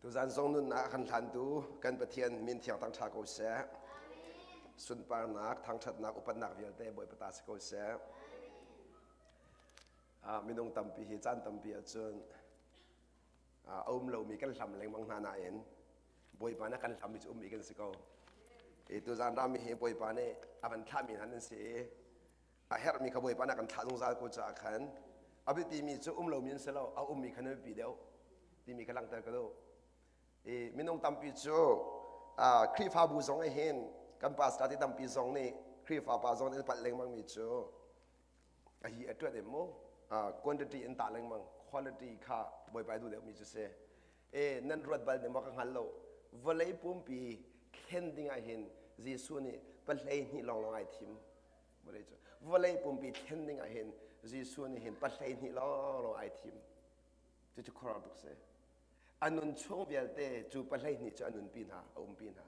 Tuzan zong nunnak a kan hlantu kan Pathian min thiang thangṭha ko seh. Sunparnak, thangṭhatnak, upatnak vialte Bawipa ta si ko seh. Minung tampi hi caan tampi ahcun a um lomi kan hlam lengmang hna nain Bawipa nih a kan hlammi cu ummi kan si ko. I tuzan rami hi Bawipa nih a van thlahmi hna nan si i a herhmi kha Bawipa nih a kan thlah zungzal ko caah khan a biapimi cu um lomi an si lo, a ummi kha na biapi deuh timi kha langhter ka duh. I minung tampi cu Khrihfabu zong ah hin kan pastor te tampi zong nih Khrihfa pa zong nih an palh lengmangmi cu a hi a ṭuat em mu quantity in tah lengmang quality kha Bawipa duh deuhmi cu si. E nan ruat bal ne maw ka hngal lo vawlei pumpi thlen ding ah hin Jesuh nih pahlei hnih lawnglawng ai thim. Vawlei cu vawlei pumpi thlen ding ah hin Jesuh nih hin pahlei hnih lawnglawng ai thim. Cucu khuaruahhar tuk si. A nun chung vialte cu pahlei hnih cu a nunpi hna, a umpi hna.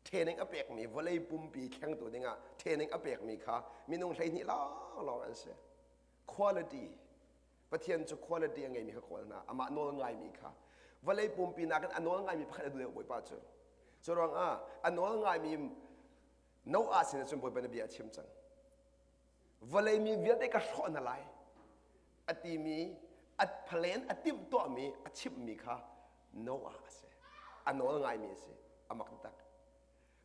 Training a pekmi vawlei pumpi thlengtu dingah training a pekmi kha minung 12 lawnglawng an si. Quality Pathian cu quality a ngeimi kha kawl hna, amah nawl ngaimi kha. Vawlei pumpi nakin a nawl ngaimi pakhat a duh deuh Bawipa cu. Cu ruangah a nawl ngaimi Noah sinah cun Bawipa nih bia a chim cang. Vawlei mi vialte ka hrawh hna lai a timi a plan a timhtuahmi a chimhmi kha Noah a si. A nawl ngaimi a si. A mak tak.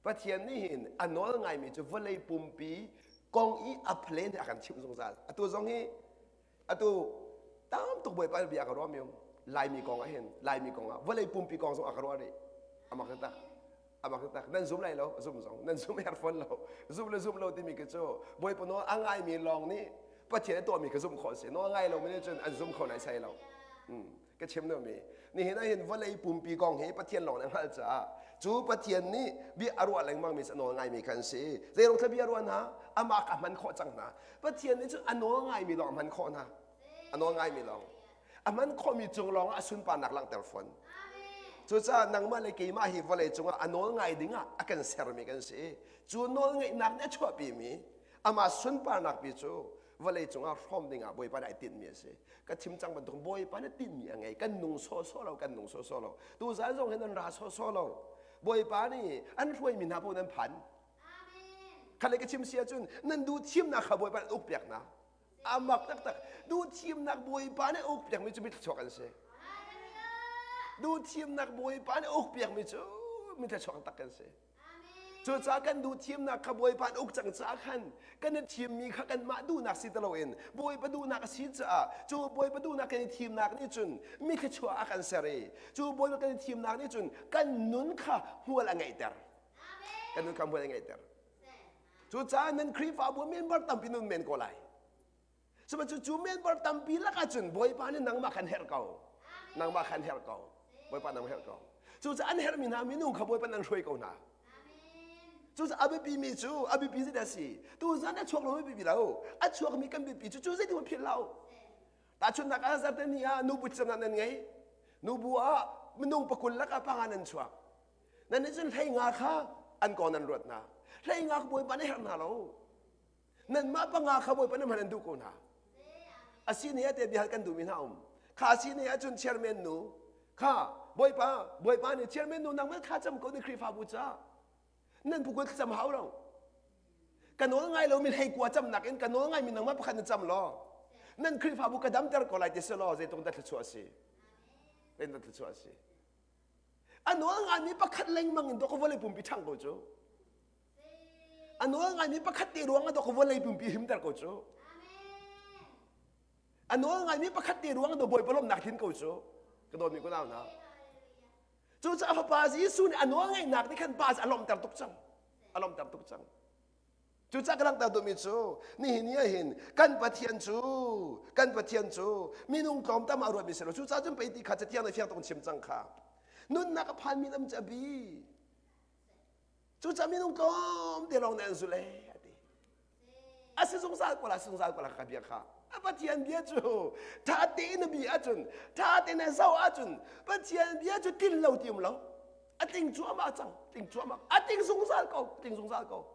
Pathian nih hin a nawl ngaimi cu vawlei pumpi kong i a plan a kan chimh zungzal. Atu zong hi atu tam tuk Bawipa bia ka ruah mi um. Laimi kong ah hin Laimi kong ah vawlei pumpi kong zong a ka ruah rih. A mak tak. A mak tak. Nan zum lai lo, zum zong. Nan zum her fawn lo. Zum le zum lo timi khi cu Bawipa nawl a ngaimi lawng nih Pathian a tuahmi kha zumh khawh a si. Nawl ngai lomi nih cun an zum kho nai sai lo. Ka chim duhmi nihin ah hin vawlei pumpi kong hi Pathian lawng nih a hngalh caah cu Pathian nih bia a ruah lengmangmi a nawl ngaimi kha an si. Zei thla bia ruah hna? Amah ka hman khawh cang hna. Pathian nih cun a nawl ngaimi lawng a hman khawh hna. A nawl ngaimi lawng. A hman khawhmi cung lawng ah a sunparnak langhter fawn. Cucaah nangmah le keimah hi vawlei cungah a nawl ngai ding ah a kan sermi kan si. Cu nawl ngeihnak nih a chuahpimi amah sunparnak pi cu vawlei cungah hrawm dingah Bawipa nih ai tinhmi a si. Ka chim cang bantuk Bawipa nih tinhmi a ngei. Kan nung sawhsawh lo, kan nung sawhsawh lo. Tuzaan zong hin an ra sawhsawh lo. Bawipa nih an hruaimi hna paoh nan phan. Kha ka chim si ahcun nan duh thimnak kha Bawipa nih uk piak hna. A mak taktak. Duh thimnak Bawipa nih uk piakmi cu mithluachuak an si. Duh thimnak Bawipa nih uk piakmi cu mithluachuak tak kan si. Cucaah kan duh thimnak kha Bawipa an uk cang caah khan kan i thimmi kha kanmah duhnak si ti loin Bawipa duhnak a si caah cu Bawipa duhnak kan i thimnak nih cun mi thluachuah a kan ser i cu Bawipa kan i thimnak nih cun kan nun kha hmual a ngeihter. Kan nun kha hmual a ngeihter. Cucaah nan Khrihfabu member tampi nun men ko lai. Sihmanhsehlaw cu member tampi lakah cun Bawipa nih nangmah khan herh ko. Nangmah khan herh ko. Bawipa nang herh ko. Cucaah an herhmi hna minung kha Bawipa nan hruai ko hna. Cucaah a biapimi cu a biapi zeidah a si? Tuzan a chuak lo biapi lo. A chuakmi kan biapi cu cu zeitin philh lo. Tahchunhnak ah zarhte ni ah nubu cangah nan ngei. Nubu ah minung pakul lakah panga nan chuak. Nan nih cun hlei nga kha an kong nan ruat hna. Hlei nga kha Bawipa nih herh hna lo. Nanmah panga kha Bawipa nih hman an duh ko hna. A si ne ah te bia kan duhmi hna um. Kha si ne ahcun chairman nu kha Bawipa Bawipa nih chairman nu nangmah kha cam ko ni Khrihfabu ca. Nan pukul thlacam hau lo. Ka nawl ngai lomi hlei kua camnak in ka nawl ngaimi nangmah pakhat na cam law nan Khrihfabu ka damter ko lai ti si law zeitluk dah thluachuah a si. Zeitluk thluachuah a si. A nawl ngaimi pakhat lengmang in dawk vawlei pumpi ṭhang ko cu. A nawl ngaimi pakhat te ruang ah dawk vawlei pumpi himter ko cu. A nawl ngaimi pakhat te ruang ah Bawipa lawmnak thin ko cu. Ka dawtmi ku nau hna. Cucaah fapa Jesuh nih a nawl ngaihnak nih khan pa a lawmhter tuk cang. A lawmhter tuk cang. Cucaah ka langhter duhmi cu nihin ni ah hin kan Pathian cu kan Pathian cu minung tlawmtam ah ruatmi si lo. Cucaah cun pei ti kha cathiang nih fiang tuk in chim cang kha. Nunnak a phanmi lam cu a bi. Cucaah minung tlawmte lawng nih an zulh ee a ti. A si zungzal ko la, si zungzal ko la ka bia kha. A Pathian bia cu ṭha tein a bi ahcun, ṭha tein a zoh ahcun Pathian bia cu tlin lo ti um lo. A tling cuahmah cang, tling cuahmah. A tling zungzal ko, tling zungzal ko.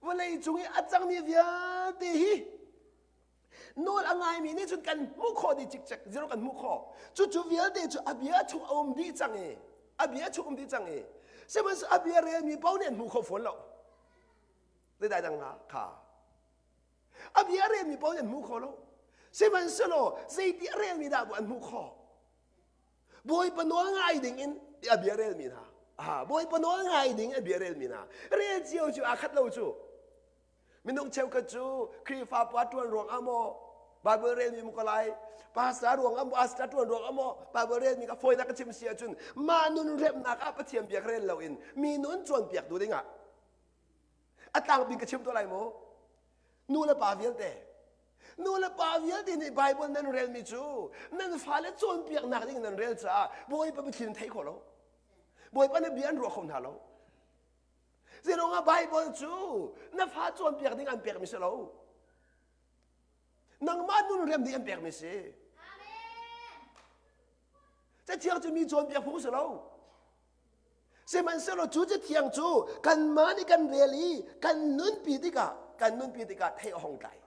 Vawlei cung i a cangmi vialte hi. Nawl a ngaimi nih cun kan hmuh khawh dih cikcek, zero kan hmuh khawh. Cucu vialte cu a bia chung a um dih cang i, a bia chung um dih cang i, sihmanhsehlaw a bia relmi paoh nih an hmu kho fawn lo. Zeidai dang nga kha. A bia relmi paoh nih an hmu kho lo. Sihmanhsehlaw zeiti a relmi dah bu an hmuh khawh? Bawipa nawl ngai ding in a bia relmi hna. Ah, Bawipa nawl ngai ding a bia relmi hna. Rel cio cu aa khat lo cu. Minung cheukhat cu Khrihfa pa ṭuan ruang ah maw Bible relmi mu ka lai pastor ruang ah maw pastor ṭuan ruang ah maw Bible relmi ka fawinak ka chim si ahcun mah nun remnak ah Pathian bia rel loin mi nun cawnpiak tu dingah a tlangpi ka chim tuah lai maw nu le pa vialte nu le pa vialte nih Bible nan relmi cu nan fale cawnpiaknak ding nan rel caah Bawipa biathli nan thei kho lo Bawipa na bia an ruah kho hna lo Zeiruangah Bible cu na fa cawnpiak ding an pekmi si lo. Nangmah nun rem ding an pekmi si. Cathiang cu mi cawnpiak phung si lo. Sihmanhsehlaw cu cathiang cu kanmah nih kan rel i kan nunpi tikah kan nunpi tikah thei a hong tlai.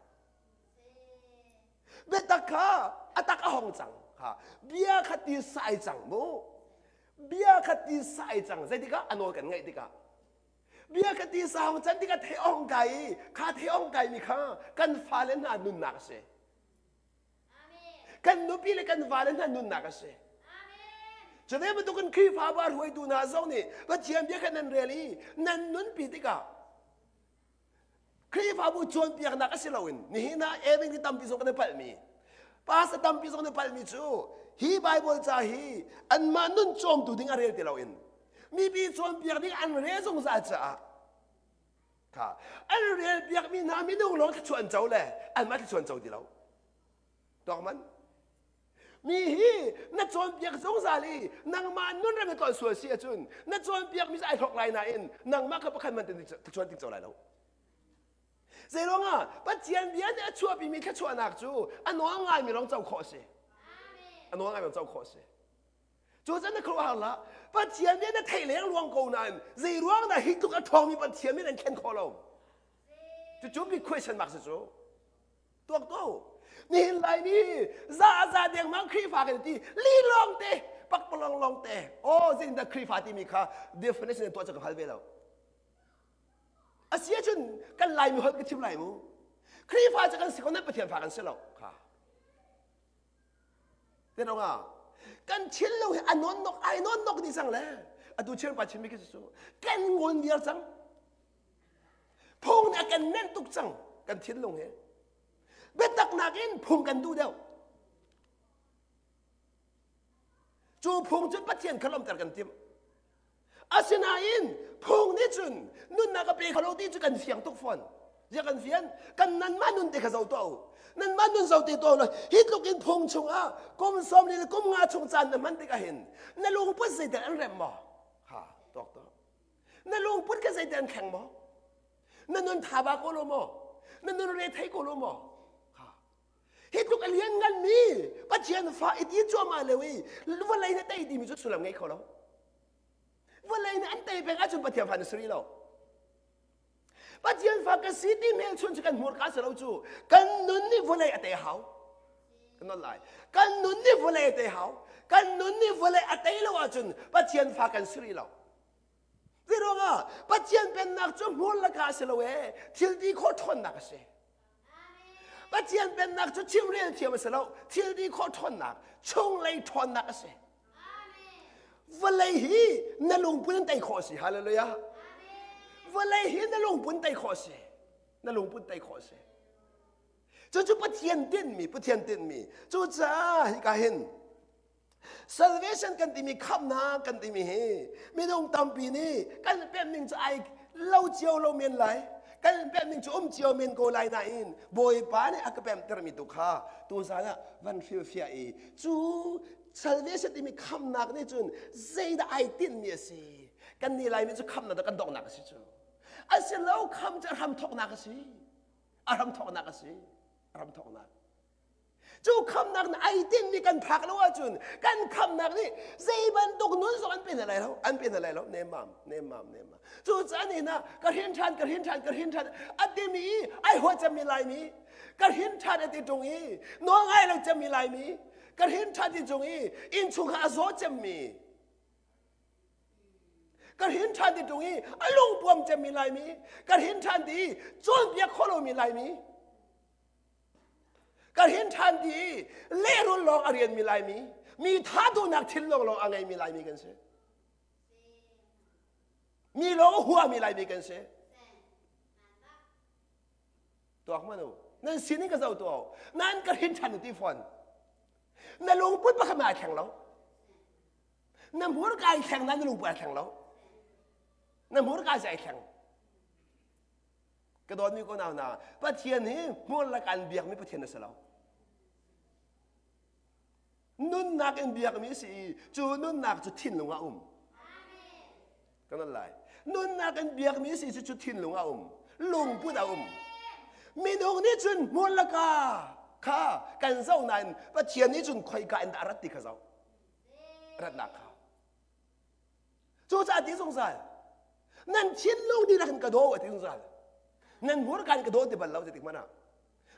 Biatak kha a tak a hong cang. Ha bia kha ti sai cang mu. Bia kha ti sai cang. Zeitikah a nawl kan ngaih tikah. Bia kha ti sa hong can tikah thei ong kai i kha thei ong kai mi kha kan fale hna nunnak a si. Kan nupi le kan vale hna nunnak a si. Cu ve bantukin Khrihfabu a hruaitu hna zong nih Pathian bia kha nan rel i nan nunpi tikah Khrihfabu cawnpiaknak a si loin nihin ah evangel tampi zong kan i palhmi pastor tampi zong kan i palhmi cu hi Bible ca hi anmah nun cawmtu ding a rel ti loin mipi cawnpiak ding an rel zungzal caah kha an rel piakmi hna minung lawng thluachuah an co le anmah thluachuah an co ti lo tuak man Mi hi na cawnpiak zungzal i nangmah nun ram na tuah sual si ahcun na cawnpiakmi cu ai hlawk lai nain nangmah kha pakhat hmanh thluachuah ting co lai lo. Zeiruangah Pathian bia nih a chuahpimi thluachuahnak cu a nawl ngaimi lawng co khawh a si. A nawl ngaimi lawng co khawh a si. Cu can na khuaruahhar hlah. Pathian bia na theih leng luang ko nain zeiruang dah hi tluk a ṭhawngmi Pathian min an thlen khawh lo? Cucu big question mark si cu. Tuak ko. Nihin Laimi za za dengmang Khrihfa kan ti li lawng te pakpalong lawng te. Oh zeitindah Khrihfa timi kha definition in tuah cu ka hngal ve lo. Asi ahcun kan Laimi holh ka chim lai mu. Khrihfa cu kan si ko nan Pathian fa kan si lo. Kha. Te dong ah kan thil lo hi a non nok ai non nok ni cang le atu chian pa chimmi khi cu kan ngon viar cang Phung nih a kan nenh tuk cang kan thinlung hi. Biatak nakin phung kan duh deuh. Cu phung cu Pathian kha lawmhter kan timh. Asinain phung nih cun nunnak a pe kho lo ti cu kan fiang tuk fawn. Zia kan fian? Kan nanmah nun te kha zoh tuah u. Nanmah nun zoh te tuah u law hi tluk in phung chungah kum sawm li le kum nga chung caan na hman tikah hin na lungput zeidah an remh maw? Ha, tuak tuah. Na lungput kha zeidah an thleng maw? Na nun thaba ko lo maw? Na nun re thei ko lo maw? Hi tluk a lian nganmi Pathian fa i ti cuahmah lio i vawlei na tei timi cu sullam ngei kho lo. Vawlei nih an tei peng ahcun Pathian fa na si rih lo. Pathian fa ka si ti hmelchun cu kan hmurka si lo cu kan nun nih vawlei a tei hau. Kan non lai. Kan nun nih vawlei a tei hau. Kan nun nih vawlei a tei lo ahcun Pathian fa kan si rih lo. Zeiruangah Pathian pennak cu hmur laka a si lo ee thil ti khawh ṭhawnnak a si. Pathian pennak cu chimrel thiam a si lo thil ti khawh ṭhawnnak chunglei ṭhawnnak a si. Vawlei hi na lungput in tei khawh a si. Hallelujah. Vawlei hi na lungput tei khawh a si. Na lungput tei khawh a si. Cucu Pathian tinhmi, Pathian tinhmi. Cucaah hika hin Salvation kan timi khamhnak kan timi hi minung tampi nih kan pemh ning cu ai lo cio lo men lai kan pemh ning cu um cio men ko lai nain Bawipa nih a ka pemhtermi tu kha tuzan ah van hrilhfiah i cu salvation timi khamhnak nih cun zeidah ai tinhmi a si kan nih Laimi cu khamhnak kan donghnak a si cu a si lo kham cu a hramthawknak a si a hramthawknak a si a hramthawknak Cu khamnak nih ai tinhmi kan phak lo ahcun kan khamnak nih zei bantuk nun zong an pe hna lai lo an pe hna lai lo nemmam nemmam nemmam cu caan hin ah ka hrin ṭhan ka hrin ṭhan ka hrin ṭhan a timi i ai huat cemmi laimi. Ka hrin ṭhan a ti ṭung i nawl ngai lo cemmi Laimi, ka hrin ṭhan ti cung i innchungkhar a zaw cemmi, ka hrin ṭhan ti ṭung i a lungpuam cemmi Laimi, ka hrin ṭhan ti i cawnpiak khawh lomi Laimi, ka hrin ṭhan ti i lehrul lawng a rianmi Laimi, mi tha duhnak thil lawnglawng a ngeimi Laimi kan si. Mi lawng a huami Laimi kan si. Tuak man u. Nan sining ka zoh tuah u. Nan ka hrin ṭhan ti fawn. Na lungput pakhat ma ai thleng lo. Na hmurka ai thleng na na lungput ai thleng lo. Na hmurka ai thleng. Ka dawtmi ko nau hna, Pathian hi hmur le kan biakmi Pathian a si lo. Nunnak in biakmi a si i cu nunnak cu thinlung ah um. Kan on lai. Nunnak in biakmi a si cu cu thinlung ah um. Lungput a um. Minung nih cun hmur le ka kha kan zoh nain Pathian nih cun khoika in dah a rat ti kha zoh. Ratnak kha. Cucaah ti zungzal. Nan thinlung dihlak in ka daw a ti zungzal. Nan hmurka in ka daw ti bal lo zeitik hmanh ah.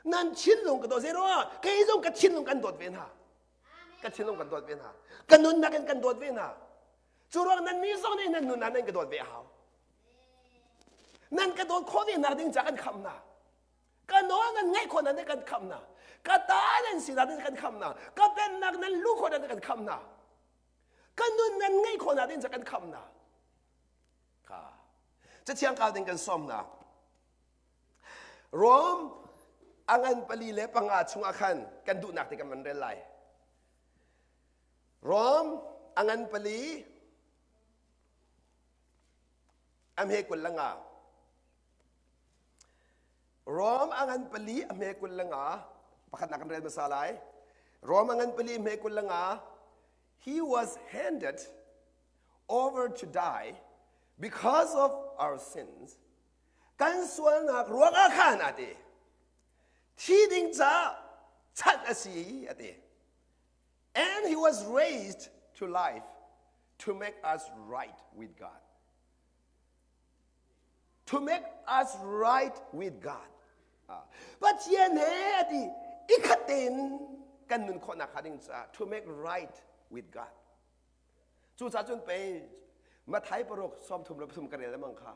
Nan thinlung ka daw zei ruangah kei zong ka thinlung kan dawt ve hna. Ka thinlung kan dawt ve hna. Ka nunnak in kan dawt ve hna. Cu ruang nan mi zong nih nan nun ah nan ka dawt ve a hau. Nan ka dawt khawh ve nak ding ca kan khamh hna. Ka nawl nan ngaih khawh nan kan khamh hna. Ka ta nan si nan kan khamh hna. Ka pennak nan lu khawh nan kan khamh hna. Ka nun nan ngeih khawh nak ding ca kan khamh hna. Kha. Cathiang kau ding kan sawm hna. Rom a ngan 4 le 5 chungah khan kan duhnak te kan van rel lai. Rom a ngan pali a hme 25. Rom a ngan pali a hme 25 pakhatnak kan rel hmasa lai. Rom a ngan pali a hme 25 He was handed over to die because of our sins. Kan sualnak ruangah khan a ti. Thi ding ca chanh a si a ti. And he was raised to life to make us right with God. To make us right with God. Pathian he a ti i khat tein kan nun khawhnak hnga ding caah to make right with God. Cucaah cun pei Mathai paruk 33 ka rel lengmang kha.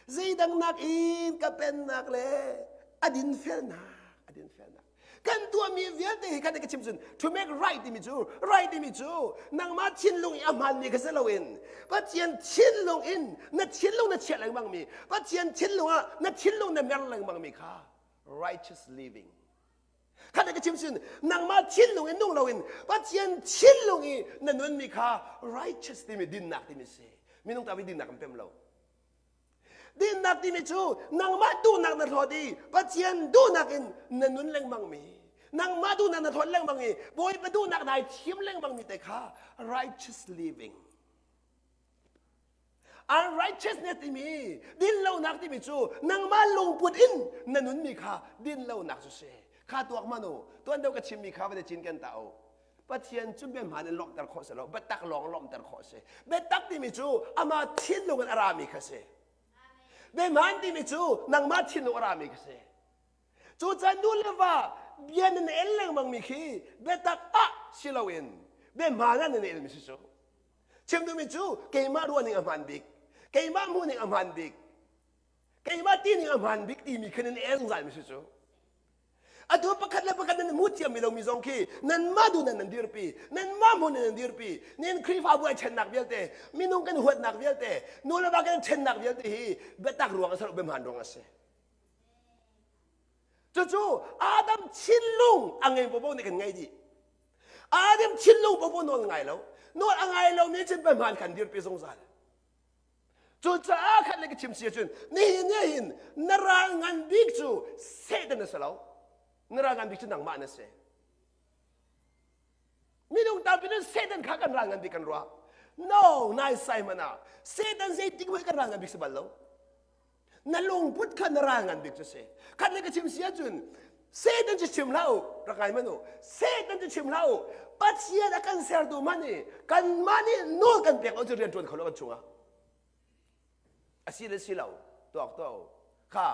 Zeidang nakin ka pennak le a dinfelnak a dinfelnak kan tuahmi vialte hi kan ka chim cun to make right timi cu right timi cu nangmah thinlung i a hmaanmi kha si loin Pathian thinlung in na thinlung na chiah lengmang mi Pathian thinlung ah na thinlung na mer lengmang mi kha righteous living Khat ka chim sin nangmah thinlung in nung loin Pathian thinlung i na nunmi kha righteous timi dinnak timi si. Minung tampi dinnak kan pem lo. Dinnak timi cu nangmah duhnak na hlawt i Pathian duhnak in na nun lengmang mi nangmah duhnak na hlawt lengmang i Bawipa duhnak nai thim lengmang mi te kha righteous living Unrighteousness timi dinlonak timi cu nangmah lungput in na nunmi kha dinlonak cu si. Kha tuak man u. Tuan deuh ka chimmi kha va cin kan ta u. Pathian cu biahmaan in lawmhter khawh si lo, biatak lawng lawmhter khawh si. Biatak timi cu amah thinlung in a rami kha si. Biahmaan timi cu nangmah thinlung a rami kha si. Cucaah nu le va bia nan el lengmangmi khi biatak ah si loin biahmaan ah nan elmi si cu. Chim duhmi cu keimah ruahning a hmaan bik, keimah hmuhning a hmaan bik, keimah tining a hmaan bik timi khin in el zungzalmi si cu. Atu pakhat le pakhat nan hmu thiammi lomi zong khi nanmah duh nan nan dirpi, nanmah hmun in nan dirpi. Nin Khrihfabu ai ṭhennak vialte, minung kan huatnak vialte, nu le va kan ṭhennak vialte hi biatak ruang a si lo, biahmaan ruang a si. Cucu Adam thinlung a ngei popo nih kan ngei dih. Adam thinlung popo nawl ngai lo. Nawl a ngai lomi cun pahmaan kan dirpi zungzal. Cucaah khat le ka chim si ahcun nihin ni hin na ral ngan bik cu Satan na si lo. Na ral ngan bik cu nangmah na si. Minung tampi nih Satan kha kan ral ngan bik kan ruah. No, nai sai hmanh ah Satan zeitik hmanh kan ral ngan bik si bal lo. Na lungput kha na ral ngan bik cu si. Khat le ka chim si ahcun Satan cu chim hlah u, rak ngai hmanh u. Satan cu chim hlah u. Pathian a kan sertu hmanh i kanmah nih nawl kan pek lo cu rian ṭuan kho lo kan chungah. A si le si lo, tuak tuah u. Kha.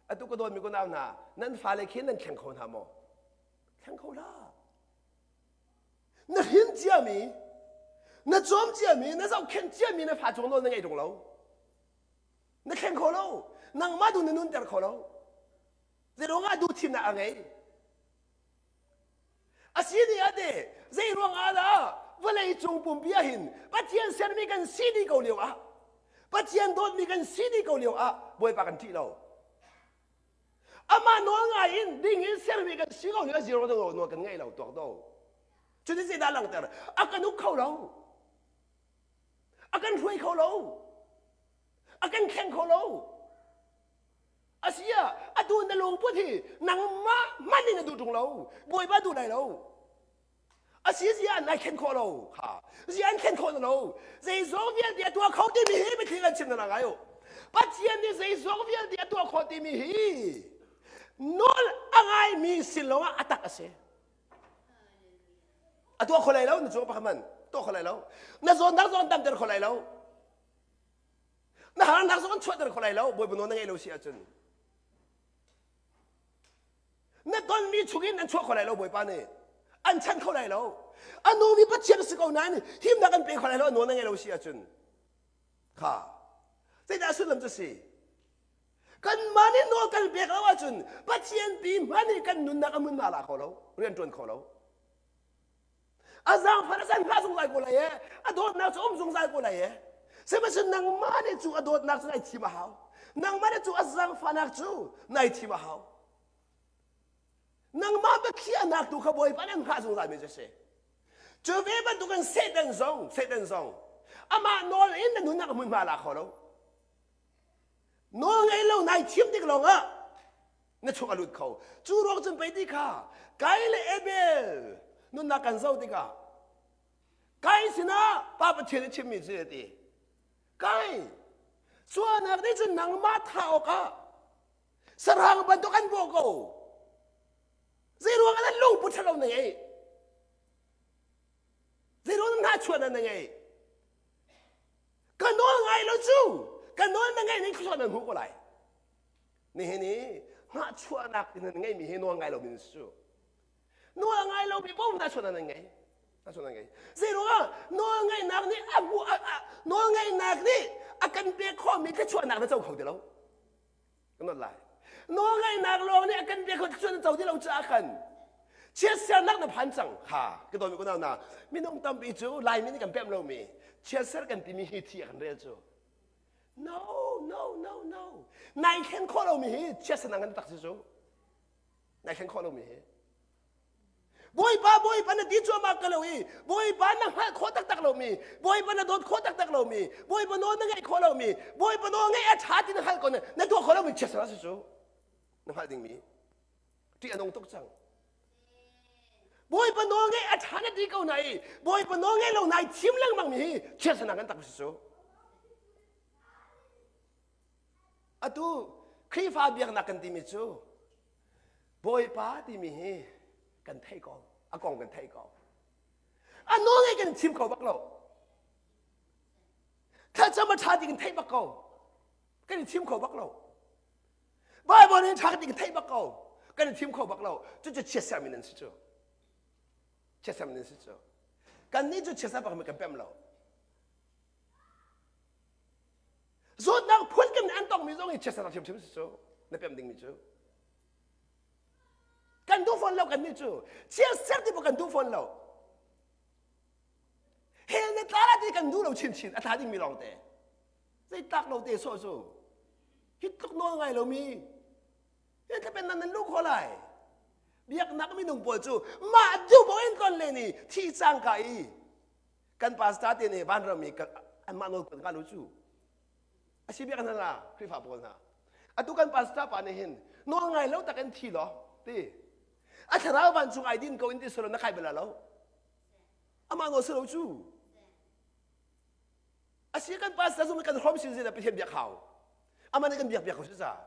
Atu ka dawtmi ka nau hna, nan fale khi nan thleng kho hna maw? Thleng kho hlah. Na hrin ciami, na cawm ciami, na zohkhenh ciami na fa cung nawl na ngei ṭung lo. Na thleng kho lo. Nangmah tu na nunter kho lo. Zeiruangah duh thimnak a ngei? A si ni ah teh zei ruangah dah vawlei cung pumpi ah hin Pathian sermi kan si dih ko lio ah Pathian dawtmi kan si dih ko lio ah Bawipa kan ṭih lo. Amah nawl ngai in ding in sermi kan si ko lio ah zero nawl kan ngei lo tuak do. Cutin zeidah langhter? A kan uk kho lo. A kan hruai kho lo. A kan thleng kho lo. Asia atu na lungput hi nangmah hmanh in na duh ṭung lo. Bawipa duh lai lo. Asi zia nai khen khawh lo. Ha. Zia an khen khawh lo. Zeizong vialte a tuah kho timi hi mitthli kan chim na ngai u. Pathian nih zeizong vialte a tuah khawh timi hi nawl a ngaimi sin lawngah a tak a si. A tuah kho lai lo na cu pakhat man tuah kho lai lo. Na zawnnak zong damter kho lai lo. Na harnak zong an chuahter kho lai lo Bawipa nawl na ngeih lo si ahcun. Na tonmi chungin an chuah kho lai lo Bawipa nih. An chanh kho lai lo. A nungmi Pathian si ko nain himnak an pe kho lai lo a nawl na ngeih lo si ahcun. Kha. Zeidah sullam cu si? Kanmah nih nawl kan pek lo ahcun Pathian pi hmanh nih kan nunnak a hmunhma la kho lo, rian ṭuan kho lo. A zaangfah a san hlah zungzal ko lai e. A dawtnak cu um zungzal ko lai e. Sihmanhsehlaw nangmah nih cu a dawtnak cu nai thim a hau. Nangmah nih cu a zaangfahnak cu nai thim a hau. Nangmah biakhiahnak tu kha Bawipa nih an hngah zungzal mi cu a si. Cu ve bantukin Satan zong, Satan zong amah nawl in na nunnak hmunhma la kho lo. Nawl ngei lo nai thim tik lawngah na chung a lut kho. Cu ruang cun pei ti kha Kain le Abel nunnak kan zoh tikah Kain sinah Pa Pathian a chimmi cu a ti. Kain, sualnak nih cun nangmah thah awkah sahrang bantuk an bawh ko. Zei ruangah dah lungput ṭhalo na ngeih? Zei ruangah hnahchuahnak na ngeih? Ka nawl ngai lo cu ka nawl na ngeih ning thluachuah nan hmuh ko lai. Nihin i hnahchuahnak nan ngeihmi hi nawl ngai lomi nan si cu. Nawl ngai lomi paoh hnahchuahnak nan ngei. Hnahchuahnak nan ngei. Zei ruangah nawl ngeihnak nih a hmuh nawl ngeihnak nih a kan pek khawhmi thluachuahnak na co kho ti lo. Kan not lai. Nawlngaihnak lawng nih a kan pek khawh cun co ti lo caah khan chiatsernak na phan cang. Ha, ka dawmi kunau na minung tampi cu Laimi nih kan pemh lomi chiatser kan timi hi thi a kan rel cu. No, no, no, no. Nai thlen khawh lomi hi chiatsernak kan tak si cu. Nai thlen khawh lomi hi. Bawipa Bawipa na ti cuahmah ka lo i Bawipa na hngalh khawh taktak lomi Bawipa na dawt khawh taktak lomi Bawipa nawl na ngaih khawh lomi Bawipa nawl ngaih a ṭha ti na hngalh ko na tuah khawh lomi chiatser a si cu na hngalh dingmi ṭih a nung tuk cang Bawipa nawl ngaih a ṭha na ti ko na i Bawipa nawl ngaih lo nai thim lengmang mi hi chiatsernak kan tak si cu atu Khrihfa biaknak kan timi cu Bawipa timi hi kan theih ko. A kong kan theih ko. A nawl ngei kan chim kho bak lo. Thlacam a ṭha ti kan theih bak ko. Kan i chim kho bak lo. Bible nih ṭha ti kan theih bak ko. Kan i chim kho bak lo. Cucu chiatsermi nan si cu. Chiatsermi nan si cu. Kannih cu chiatser bak mi kan pem lo. Zawtnak phun kan an tongmi zong hi chiatsernak ṭhiamṭhiam si cu. Na pem dingmi cu. Kan duh fawn lo kan nih cu. Chiatser ti kan duh fawn lo. Hell na tla ti kan duh lo chinchin a tla dingmi lawng te. Zei tlak lo te sawh cu. Hi tluk nawl ngai lomi. Hi thlapen nan nan lu kho lai. Biaknak minung pawl cu mah duh bo in tlon le ni thi cang ka i kan pastor te nih vanram i anmah nawl kan ka lo cu. A si biak hna la Khrihfa pawl hna. Atu kan pastor pa nih hin nawl ngai lo tak in thi law ti. A thlarau vancung ai din ko in ti solo na kai bala lo. Amah nawl silo cu. A si kan pastor zong kan hrom sin sin Pathian biak hau. Amah nih kan biak biak ko si ca.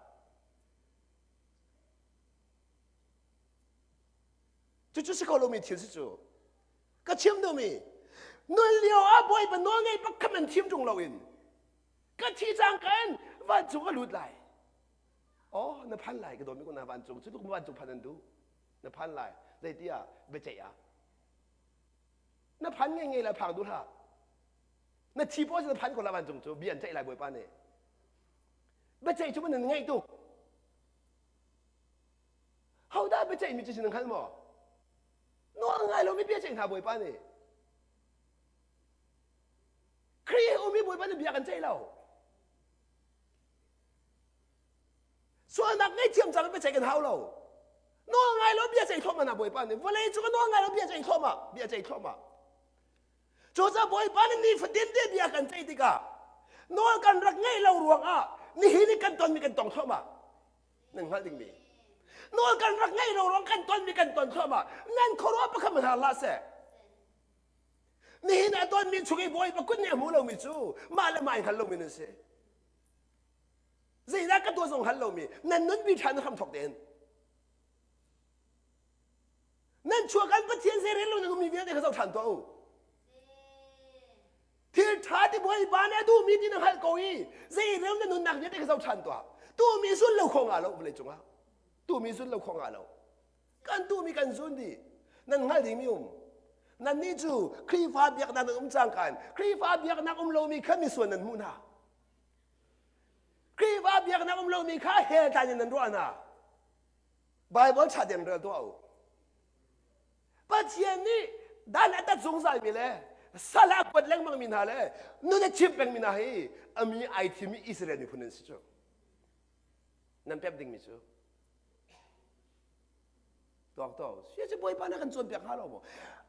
Cucu si kho lomi thil si cu. Ka chim duhmi nun lio ah Bawipa nawl ngei pakhat an thim ṭung loin ka thi cang ka in vancung ka lut lai. Oh, na phan lai ka dawmi ko na vancung. Cu tluk vancung phan an duh. Na phan lai. Zeitiah biaceih ah. Na phan ngei ngei lai phang duh hlah. Na thi paw na phan ko la vancung cu bia an ceih lai Bawipa nih. Biaceih cu nan ngaih tuk. Hodah biaceih mi cu si na hngal maw? Nawl ngai lomi bia ceih hna Bawipa nih. Khrih he ummi Bawipa nih bia kan ceih lo. Sualnak ngaihthiam cang biaceih kan hau lo. Nawl ngai lo bia ceih thluahmah hna Bawipa nih. Vawlei cu ka nawl ngai lo bia ceih thluahmah, bia ceih thluahmah. Cucaah Bawipa nih nifatin te bia kan ceih tikah nawl kan rak ngeih lo ruangah nihin i kan tonmi kan tong thluahmah. Nan hngalh dingmi. Nawl kan rak ngeih lo ruang kan tonmi kan ton thluahmah. Nan khuaruah pakhat hmanh hlah seh. Nihin a tonmi chung i Bawipa kut nih a hmu lomi cu mah le mah i hngal lomi nan si. Zeidah ka tuah zong hngal lomi nan nunpi ṭhan hram thawk tein. Nan chuak an Pathian zeirel lo nan ummi vialte kha zoh ṭhan tuah u. Thil ṭha ti Bawipa nih a duhmi ti na hngalh ko i zeirel na nunnak vialte kha zoh ṭhan tuah. Tumi zul lo kho nga lo vawlei cungah. Tumi zul lo kho nga lo. Kan duhmi kan zun dih. Nan hngal dingmi um. Nannih cu Khrihfa biaknak nan um cangka in Khrihfa biaknak um lomi kha misual nan hmuh hna. Khrihfa biaknak um lomi kha hell tlan in nan ruah hna. Bible ṭha tein rel tuah u. Pathian nih dan a tat zungzalmi le sal a kuat lengmangmi hna le nun a chimh pengmi hna hi a mi ai thimmi Israel miphun an si cu. Nan pek dingmi cu tuak to sia cu bawipa na kan cawnpiak hnga lo maw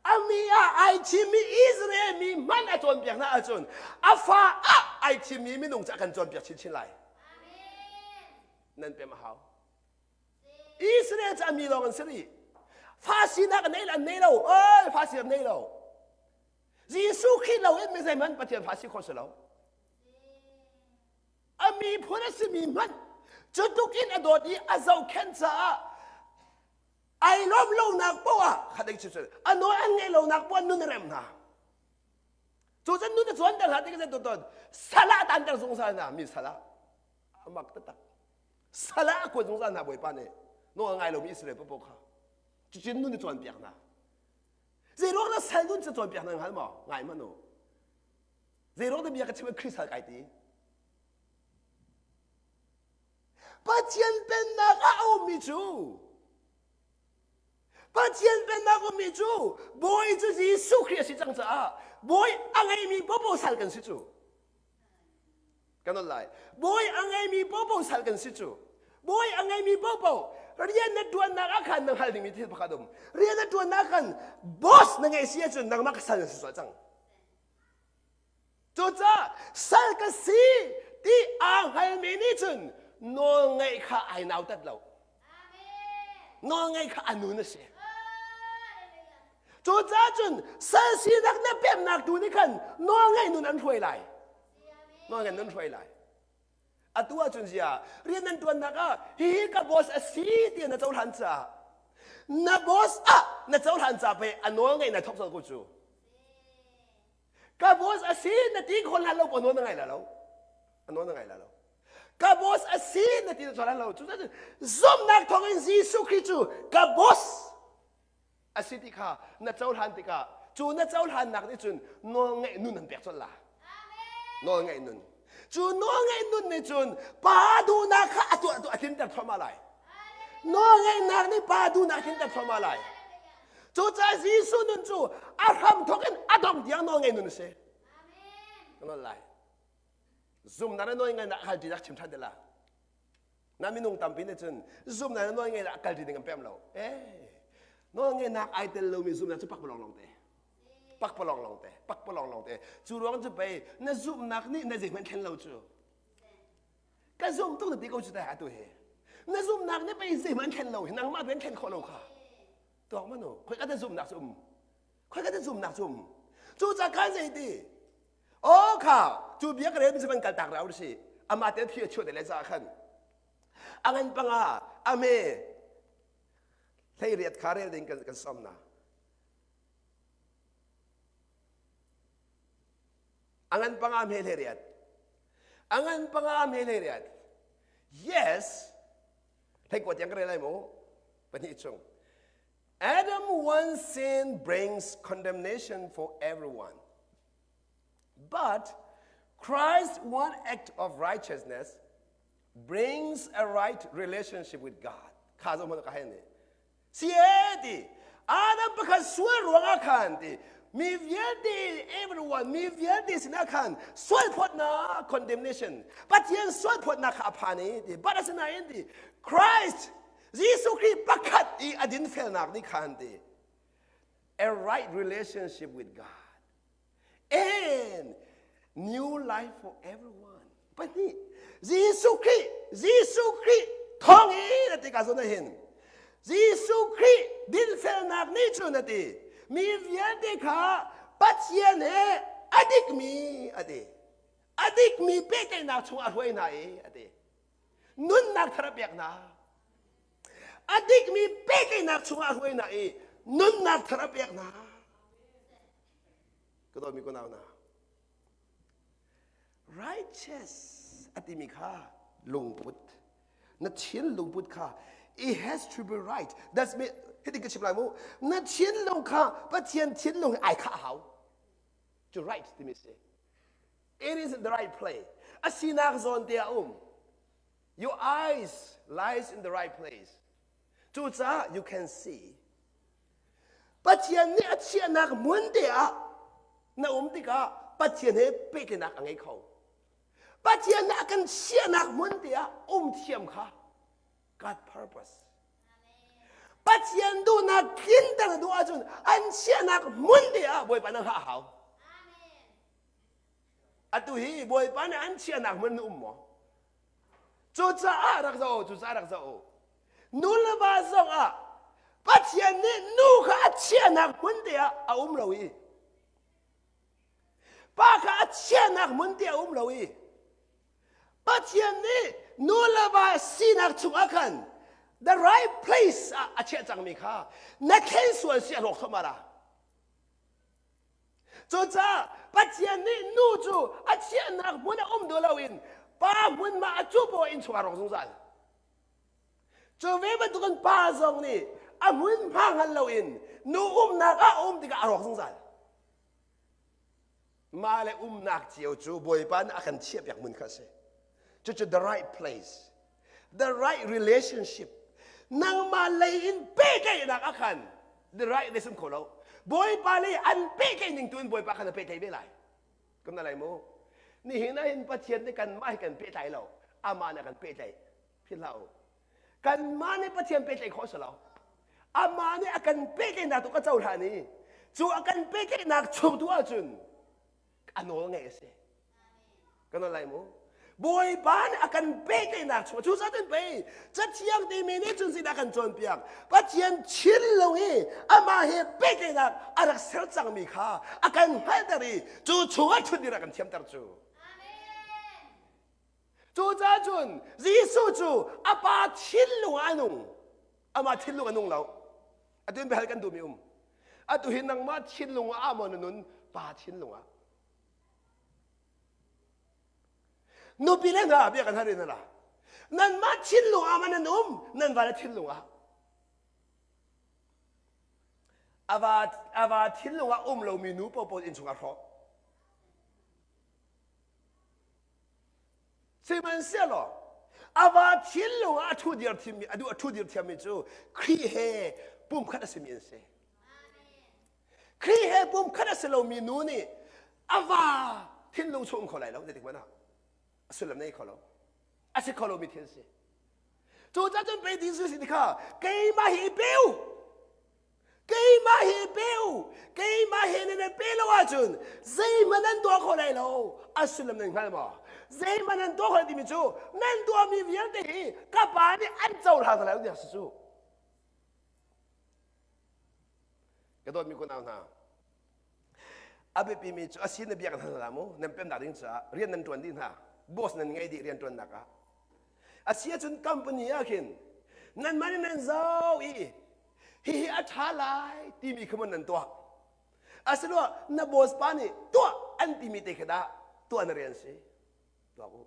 a mi ah ai thimmi Israel mi hmanh a cawnpiak hna ahcun a fa ah ai thimmi minung cu a kan cawnpiak chinchin lai nan pem a hau Israel cu a mi lawng an si rih fa sinak an nei an nei lo oi fa sinak nei lo Jesuh Khrih lo in mi zeihmanh Pathian fa si khawh si lo A miphun a simi hmanh cu tuk in a dawt i a zohkhenh caah ai lawm lonak poah ah khat ding cu a nawl an ngeih lonak poah nun a rem hna. Cu cun nun a cuanter hna ti ka ton salah tanter zungzal hna mi salah a mak taktak salah a kuat zungzal hna bawipa nih nawl ngai lomi Israel paoh kha cucun nun a cawnpiak hna zeiruang dah sal nun cu cawnpiak hna hngal maw ngai hmanh u Zeiruang dah bia ka chim Khrist hal kai ti? Pathian pennak ah a ummi cu Pathian pennak ummi cu Bawi cu Jesuh Khrih a si cang caah Bawi a ngeimi popo sal kan si cu. Kan on lai. Bawi a ngeimi popo sal kan si cu. Bawi a ngeimi popo rian na tuannak ah khan na hngal dingmi thil pakhat um. Rian na tuannak khan boss na ngeih si ahcun nangmah ka sal na si sual cang. Cucaah sal ka si ti aa hngalmi nih cun nawlngaih kha ai nautat lo. Nawlngaih kha a nun a si. Cucaah cun sal sinak na pemnak tu nih khan nawlngaih nun an hruai lai. Nawlngaih nun hruai lai. Atu ahcun zia rian nan ṭuannak ah hihi ka boss a si ti na cohlan caah na boss ah na cohlan ca pei a nawl ngeih na thawk cang ko cu. Ka boss a si na ti khon hlan lo ko nawl na ngai la lo. A nawl na ngai la lo. Ka boss a si na ti na cohlan lo. Cu zumhnak thawng in Jesuh Khrih cu ka boss a si ti kha na cohlan tikah cu na cohlannak nih cun nawlngaih nun an pek colh la nawlngaih nun cu nawlngaih nun nih cun pa duhnak kha a tuah a tlinter thluahmah lai nawlngaihnak nih pa duhnak a tlinter thluahmah lai cucaah Jesuh nun cu a hram thawk in a dong tiang nawlngaih nun a si nawl lai zumnak le nawlngaihnak a kalṭinak chim ṭhan te la Na minung tampi nih cun zumnak na nawl ngeihnak a kal ding an pem lo. Eh, nawl ngeihnak ai tel lomi zumnak cu pakpalawng lawng te. Pakpalawng lawng te, pakpalawng lawng te. Cu ruang cu pei na zumhnak nih na zeihmanh thlen lo cu. Ka zum tuk na ti ko cu ta atu hi. Na zumhnak nih pei zeihmanh thlen lo hi nangmah ben thlen khawh lo kha. Tuak manu, khoi ka ta zumhnak cu um. Khoi ka ta zumhnak cu um. Cu ca khan zei ti? Aw kha cu bia ka rel mi van kal tak rau si amah te phi a chuah te le ca khan a ngan panga ame hlei riat kha rel ding kan kan som na a ngan panga me hlei riat a ngan panga me hlei riat yes. Hleikua tiang ka rel lai mu. Pahnih chung. Adam one sin brings condemnation for everyone. But Christ's one act of righteousness brings a right relationship with God. Kha zo hmanh ka hen ni. Si e ti Adam pakhat sual ruangah khan ti mi vialte everyone mi vialte sinah khan sualphawtnak condemnation Pathian sualphawtnak kha a phan i ti but asinain ti Christ Jesuh Khrih pakhat i a dinfelnak nih khan ti a right relationship with God and new life for everyone. Pahnih, Jesuh Khrih, Jesuh Khrih thawng in a ti ka zawn hin. Jesuh Khrih dinfelnak nih cun a ti. Mi vialte kha Pathian he a dikmi a ti. A dikmi pehtlaihnak chung a hruai hna i a ti. Nunnak thar a pek hna. A dikmi pehtlaihnak chungah a hruai hna i nunnak thar a pek hna. Ka dawtmi ka nau hna. Righteous a timi kha lungput. Na thinlungput kha it has to be right. That's me hitin ka chim lai mu. Na thinlung kha Pathian thinlung he ai khah hau. To right timi si. It is in the right place. A sinak zawn te a um. Your eyes lies in the right place. Cucaah you can see. Pathian nih a chiahnak hmun te ah na um tikah Pathian he pehtlaihnak a ngei kho. Pathian nih a kan chiahnak hmun te ah um thiam kha God purpose. Pathian duhnak tlinter na duh ahcun an chiahnak hmun te ah Bawipa na hngah a hau. Atu hi Bawipa nih an chiahnak hmun na um maw? Cucaah rak zoh, cucaah rak zoh. Nu le va zong ah Pathian nih nu kha a chiahnak hmun te ah a um lo i pa kha a chiahnak hmun te a um lo i Pathian nih nu le va sinak chungah khan the right place ah a chiah cangmi kha na thlen sual si a rawk thawmah ra. Cucaah Pathian nih nu cu a chiahnak hmun ah um duh loin pa hmun ma a cu poah innchung ah rawk zungzal. Cu ve bantukin pa zong nih a hmunhma hngal loin nu umnak ah a um tikah a rawk zungzal. Mah le umnak cio cu Bawipa nih a kan chiahpiak hmun kha a si. Cucu the right place, the right relationship. Nangmah lei in pehtlaihnak ah khan the right le sim kho lo. Bawipa lei an pehtlaih ning tu in Bawipa khan a pehtlaih ve lai. Kan na lai mu. Nihin ah hin Pathian nih kanmah hi kan pehtlai lo. Amah nih a kan pehtlaih. Philh hlah u. Kanmah nih Pathian pehtlaih khawh si lo. Amah nih a kan pehtlaihnak tu ka cohlan i cu a kan pehtlaihnak chung tu ahcun a nawl ngeih a si. Kan lai mu. Bawipa nih a kan pehtlaihnak chung cu cun pei cathiang timi nih cun zeidah kan cawnpiak Pathian thinlung i amah he pehtlaihnak a rak ser cangmi kha a kan hngalhter i cu chungah ṭhut ding a kan thiamter cu. Cucaah cun Jesuh cu a pa thinlung ah a nung. Amah thinlung a nung lo. Atu in biahal kan duhmi um. Atu hi nangmah thinlung ah maw na nun pa thinlung ah. Nupi le hna bia kan hal rih hna. Nanmah thinlung ah ma nan um, nan va le thinlung ah. Ava ava thinlung ah um lomi nu paohpaoh innchung ah hrawh. Sihmanhsehlaw a va thinlung ah a ṭhu dir thiammi a duh a ṭhu dir thiammi cu Khrih he pumkhat a simi an si. Khrih he pumkhat a si lomi nu nih a va thinlung chung um kho lai lo zeitik hmanh ah a sullam nei kho lo a si kho lomi thil si. Cucaah cun pei Jesuh si kha keimah hi i pe u Keimah hi pe u, keimah he nan pe lo ahcun zeihmanh nan tuah kho lai lo. A sullam nan hngal maw? Zeihmanh nan tuah kho lai timi cu nan tuahmi vialte hi ka pa nih an cohlang hna lai lo ti a si cu. Ka dawtmi kunau hna, a biapimi cu a sin na biak hna mu nan pemnak ding caah rian nan ṭuan dih hna boss nan ngei dih rian ṭuannak ah a si ahcun company ah khin nanmah nih nan zoh i hihi a ṭha lai timi kha maw nan tuah asiloah na boss pa nih tuah an timi te kha dah tuah na rian si tuak u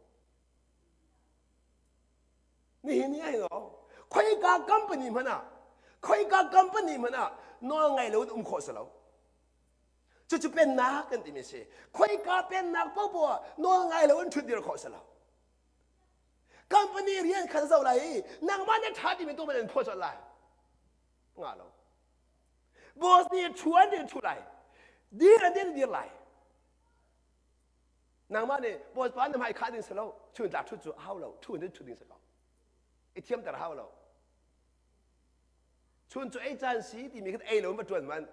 nihin ni ah hin. Khoika company hmanh ah khoika company hmanh ah nawl ngai lo in um khawh si lo. Cucu pennak kan timi si. Khoika pennak paohpaoh ah nawl ngai lo in ṭhutdir khawh si lo. Company rian khan zoh lai i nangmah na ṭha timi tu man in phuah colh lai. Ngah lo. Boss nih ṭhu an ti ṭhu lai. Dir an ti dir lai. Nangmah nih boss pa na hmai khah ding si lo. Chun tlak ṭhut cu a hau lo. Ṭhu in ṭhut ding si ko. I thiamter hau lo. Chun cu ei caan si timi kha ei lo in va ṭuan man.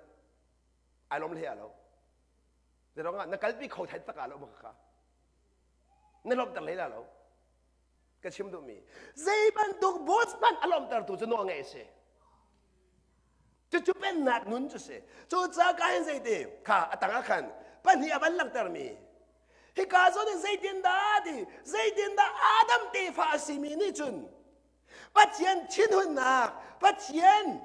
Ai lom hle lo. Zeiruangah na kalpi kho thai tak ah lo bak kha. Na lawmhter hlei la lo. Ka chim duhmi. Zei bantuk boss hmanh a lawmhtertu cu nawl ngeih a si. Cucu pennak nun cu si. Cucaah ka hin zeiti kha a tangah khan pahnih a van langhtermi. Hika zawn in zeitindah ti zeitindah Adam tefa a simi nih cun Pathian thinhunnak Pathian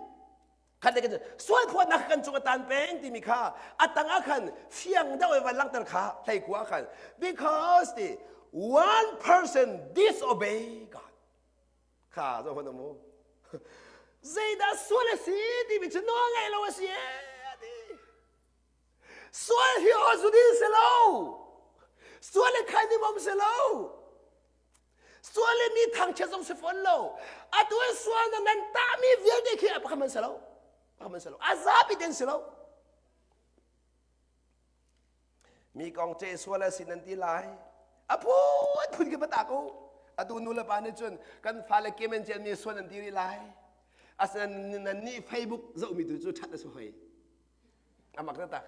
khat le kan sualphuatnak kan cung a tan peng timi kha a tangah khan fiang deuh in van langhter kha hleikua khan because the one person disobey God kha zo hon mu zeidah sual a si timi cu nawl ngei lo a si e ti sual hi aw zu din si lo sual le khai nim om si lo sual le mi thangchiat zong si fawn lo atu in sual na nan tahmi vialte khi a pakhat man si lo pakhat man si lo a zapi den si lo Mi kong ce sual a si nan ti lai. A phun phun khi pata ko. Atu nu le pa nih cun kan fale kemen cian mi sual nan ti rih lai. Asinain nan nih Facebook zohmi tu cu ṭhat a si hoi. A mak tak.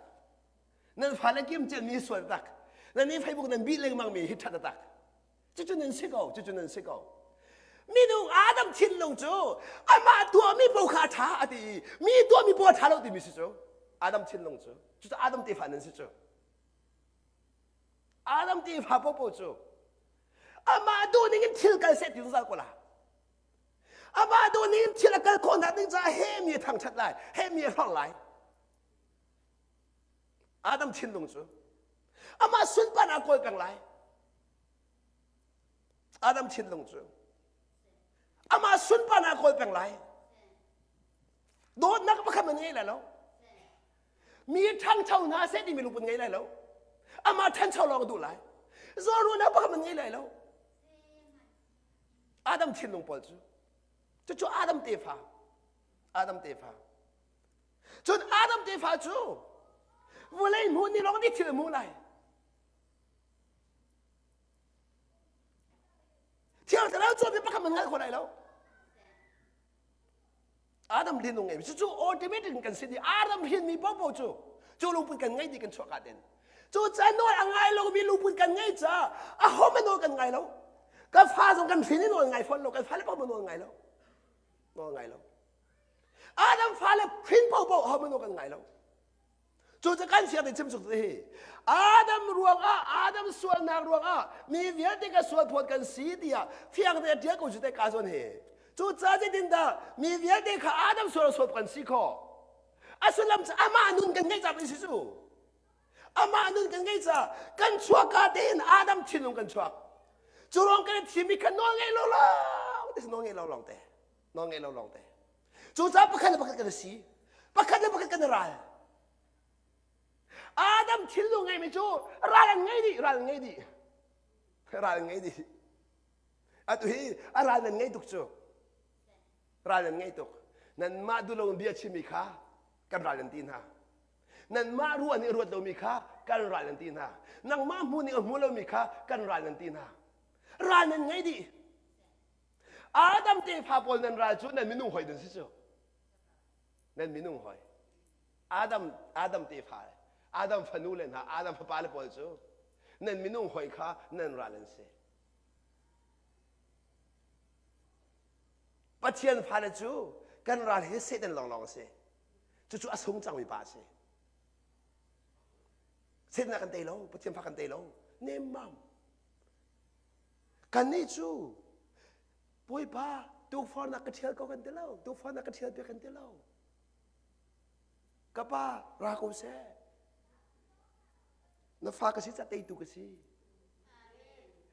Nan fale kem cian mi sual tak. Nan nih Facebook nan bih lengmang mi hi ṭhat a tak. Cucu nan si ko, cucu nan si ko. Minung Adam thinlung cu amah tuahmi paoh kha a ṭha a ti i mi tuahmi paoh a ṭha lo timi si cu. Adam thinlung cu. Cucu Adam tefa nan si cu. Adam tefa paohpaoh cu amah duh ning in thil kal seh ti zungzal ko la. Amah duh ning in thil a kal khawhnak ding caah he mi a thangṭhat lai, he mi a hlorh lai. Adam thinlung cu amah sunparnak kawl peng lai. Adam thinlung cu amah sunparnak kawl peng lai. Dawtnak pakhat man ngei lai lo. Mi ṭhangcho hna seh timi lungput ngei lai lo. Amah ṭhancho lawng duh lai. Zawnruahnak pakhat man ngei lai lo. Adam thinlung pawl cu cucu Adam tefa Adam tefa Cun Adam tefa cu vawlei hmu ni lawng nih thil a hmu lai. Thiang Thlarau cu mi pakhat man ngai kho lai lo. Adam hrin ngei cu cu automatic kan si di Adam hrin mi popo cu cu lungput kan ngei di kan chuah ka ten. Cu ca nawl a ngai lo mi lungput kan ngei ca a ho man nawl kan ngai lo. Kan fa zong kan hrin in nawl ngai fawn lo kan fale popo nawl ngai lo. Nawl ngai lo. Adam fale hrin popo ho manu kan ngai lo. Cu cu kan siang chim suk hi. Adam ruangah Adam sualnak ruangah mi vialte ka sual phawt kan si tiah fiang te tial ko cu te ka zawn hi. Cu ca zeitin dah mi vialte kha Adam sual sual kan si khawh. A sullam cu amah nun kan ngeih ca si cu. Amah nun kan ngeih ca kan chuahka tein Adam thinlung kan chuak. Cu ruang kan thimi kha nawl ngei lo lawng te nawl ngei lo lawng te. Nawl ngei lo lawng te. Cucaah pakhat le pakhat kan i si. Pakhat le pakhat kan i ral. Adam thinlung ngeimi cu ral an ngei dih, ral an ngei dih. Ral an ngei dih. Atu hi a ral nan ngei tuk cu. Ral nan ngei tuk. Nanmah duh lo bia chimmi kha kan ral nan ti hna. Nanmah ruah nih ruat lomi kha kan ral nan ti hna. Nangmah hmu nih a hmu lomi kha kan ral nan ti hna. Ral nan ngei dih. Adam tefa pawl nan ral cu nan minung hoi nan si cu. Nan minung hoi. Adam Adam tefa Adam fanu le hna Adam fapa le pawl cu nan minung hoi kha nan ral an si. Pathian fale cu kan ral hi Satan lawnglawng a si. Cucu a sung cangmi pa a si. Satan kan tei lo, Pathian fa kan tei lo. Nemmam. Kannih cu Bawipa tukforhnak ka ṭhial ko kan ti lo, tukforhnak ka ṭhial piak kan ti lo. Ka pa ra ko seh. Na fa ka si ca teitu ka si.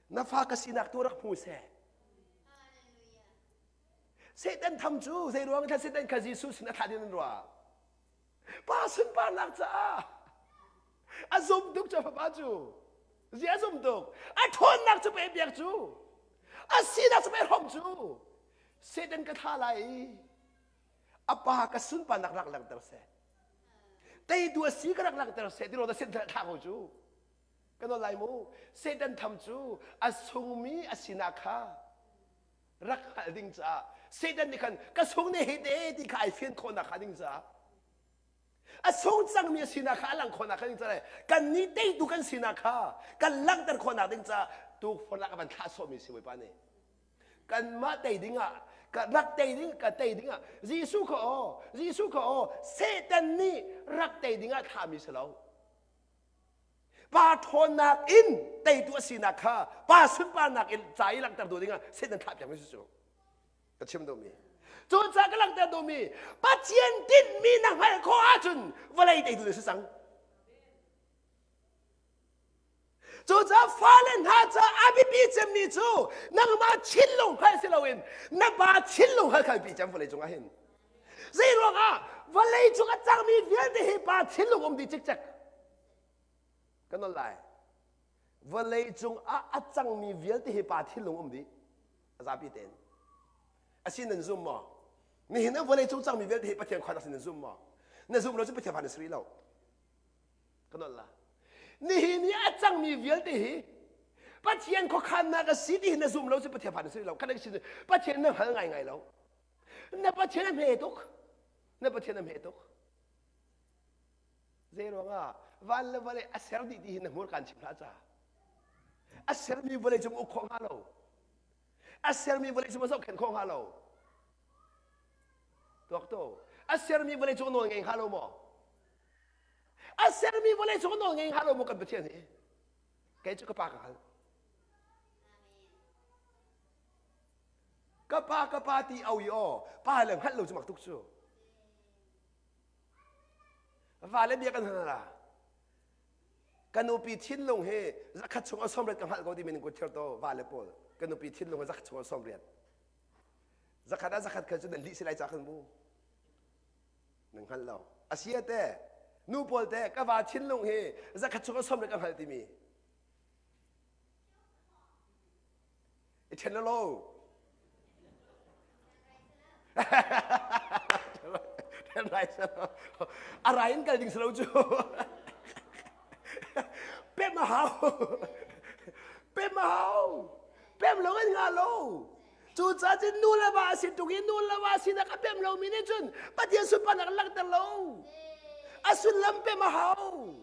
Na fa ka sinak tu rak hmu seh. Satan tham cu zei ruang kha Satan kha Jesuh sin a thlah ding nan ruah? Pa sunparnak caah a zum tuk cu fapa cu. Zia a zum tuk. A ṭhawnnak cu pe biak cu. A sinak cu pe hrom cu. Satan ka thlah lai i a pa ka sunparnak rak langhter seh. Teitu a si ka rak langhter seh ti ro da Satan thlah ko cu. Kan nawl lai mu. Satan tham cu a sungmi a sinak kha rak hngalh ding caah Satan nih khan ka sung ne hi te ti kha ai fian khawhnak kha ding caah a sung cangmi a sinak kha a lang khawhnak kha ding caah kan nih teitu kan sinak kha kan langhter khawhnak ding caah tukforhnak a van thlah sawhmi si Bawipa nih kanmah tei ding ah ka rak tei ding ka tei ding ah Jesuh kha aw Jesuh kha aw Satan nih rak tei ding ah thlahmi si lo Pa ṭhawnnak in teitu a sinak kha pa sunparnak in ca i langhter duh dingah Satan thlah piakmi si cu ka chim duhmi. Cucaah ka langhter duhmi Pathian tinhmi na hngalh khawh ahcun vawlei teitu na si cang. Cucaah fale hna caah a biapi cemmi cu nangmah thinlung hngalh si loin na pa thinlung hngalh kha biapi cem vawlei cungah hin. Zei ruangah vawlei cung a cangmi vialte hi pa thinlung um dih cikcek. Kan nawl lai. Vawlei cung ah a cangmi vialte hi pa thinlung um dih. A zapi tein. A si nan zum maw? Nihin ah vawlei cung cangmi vialte hi Pathian khuanak sin nan zum maw? Na zum lo cu Pathian fa na si rih lo. Kan nawl la. Nihin i a cangmi vialte hi Pathian khuakhannak a si ti hi na zum lo cu Pathian fa na si rih lo. Kan sin Pathian na hngal ngaingai lo. Na Pathian a hme tuk. Na Pathian a hme tuk. Zei ruangah van le vawlei a ser dih ti hi na hmur kaan chim hlah ca. A sermi vawlei cung uk khawh hnga lo. A sermi vawlei cung a zohkhenh khawh hnga lo. Tuak to. A sermi vawlei cung nawl ngei hnga lo maw? A sermi vawlei cung nawl ngei hnga lo maw kan Pathian hi? Kei cu ka pa ka hngal. Ka pa ka pa ti au i aw pa le hngalh lo cu mak tuk cu. Va le bia kan hal la. Ka nupi thinlung hi zakhat chung a sawmriat ka hngalh ko timi ning kut thir to va le pawl. Ka nupi thinlung hi zakhat chung a sawmriat. Zakhat ah zakhat kha cu nan lih si lai ca kan mu. Nan hngalh lo. Asia te nu pawl te ka va thinlung hi zakhat chung a sawmriat ka hngalh timi. I ṭhen lo. A rai in kal ding si lo cu. Pem a hau. Pem a hau. Pem lo in nga lo. Cucaah cun nu le va a si tuk i nu le va sinak a pem lomi nih cun Pathian sunparnak langhter lo. A sullam pem a hau.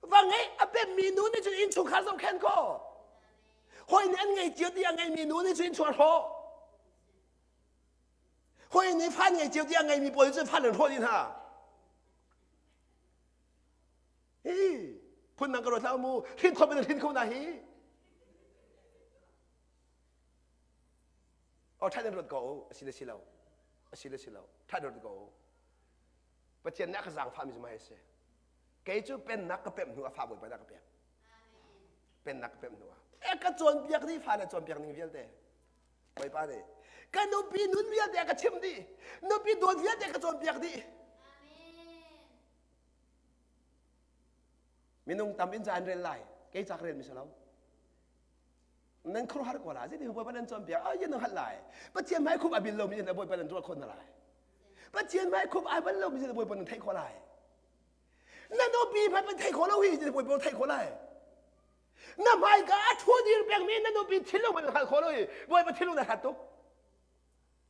Va ngeih a pemmi nu nih cun innchungkhar zohkhenh khawh. Hawi nih an ngei cio ti a ngeimi nu nih cun innchungkhar hrawh. Hawi nih fa ngei cio ti a ngeimi pawl cun fa an hrawh dih hna. Hi phun dang ka ruat hlah mu hrin khawh in hrin kho na hi. Oh ṭhat in ruat ko a si le si lo a si le si lo ṭhat ruat ko Pathian nih a ka zaangfahmi cu mah hi a si. Kei cu pennak ka pemh hnu ah fa Bawipa nih a ka pek. Pennak ka pemh hnu ah. E ka cawnpiak dih fa le cawnpiak ning vialte. Bawipa nih ka nupi nun vialte a ka chimh dih. Nupi dawt vialte a ka cawnpiak dih. Minung tam in ca an rel lai. Kei ca ka rel mi si lo. Nan khuaruahhar ko la. Zeitin Bawipa nan cawnpiak? Ah, nan hngalh lai. Pathian hmai khup a bil lomi in Bawipa nan ruah khawh hna lai. Pathian hmai khup ai bal lomi in Bawipa nan theih khawh lai. Na nupi hmai pan theih khawh lo hi Bawipa theih khawh lai. Na hmaika a thu dir pengmi na nupi thinlung man hngalh khawh lo hi Bawipa thinlung na hlat tuk.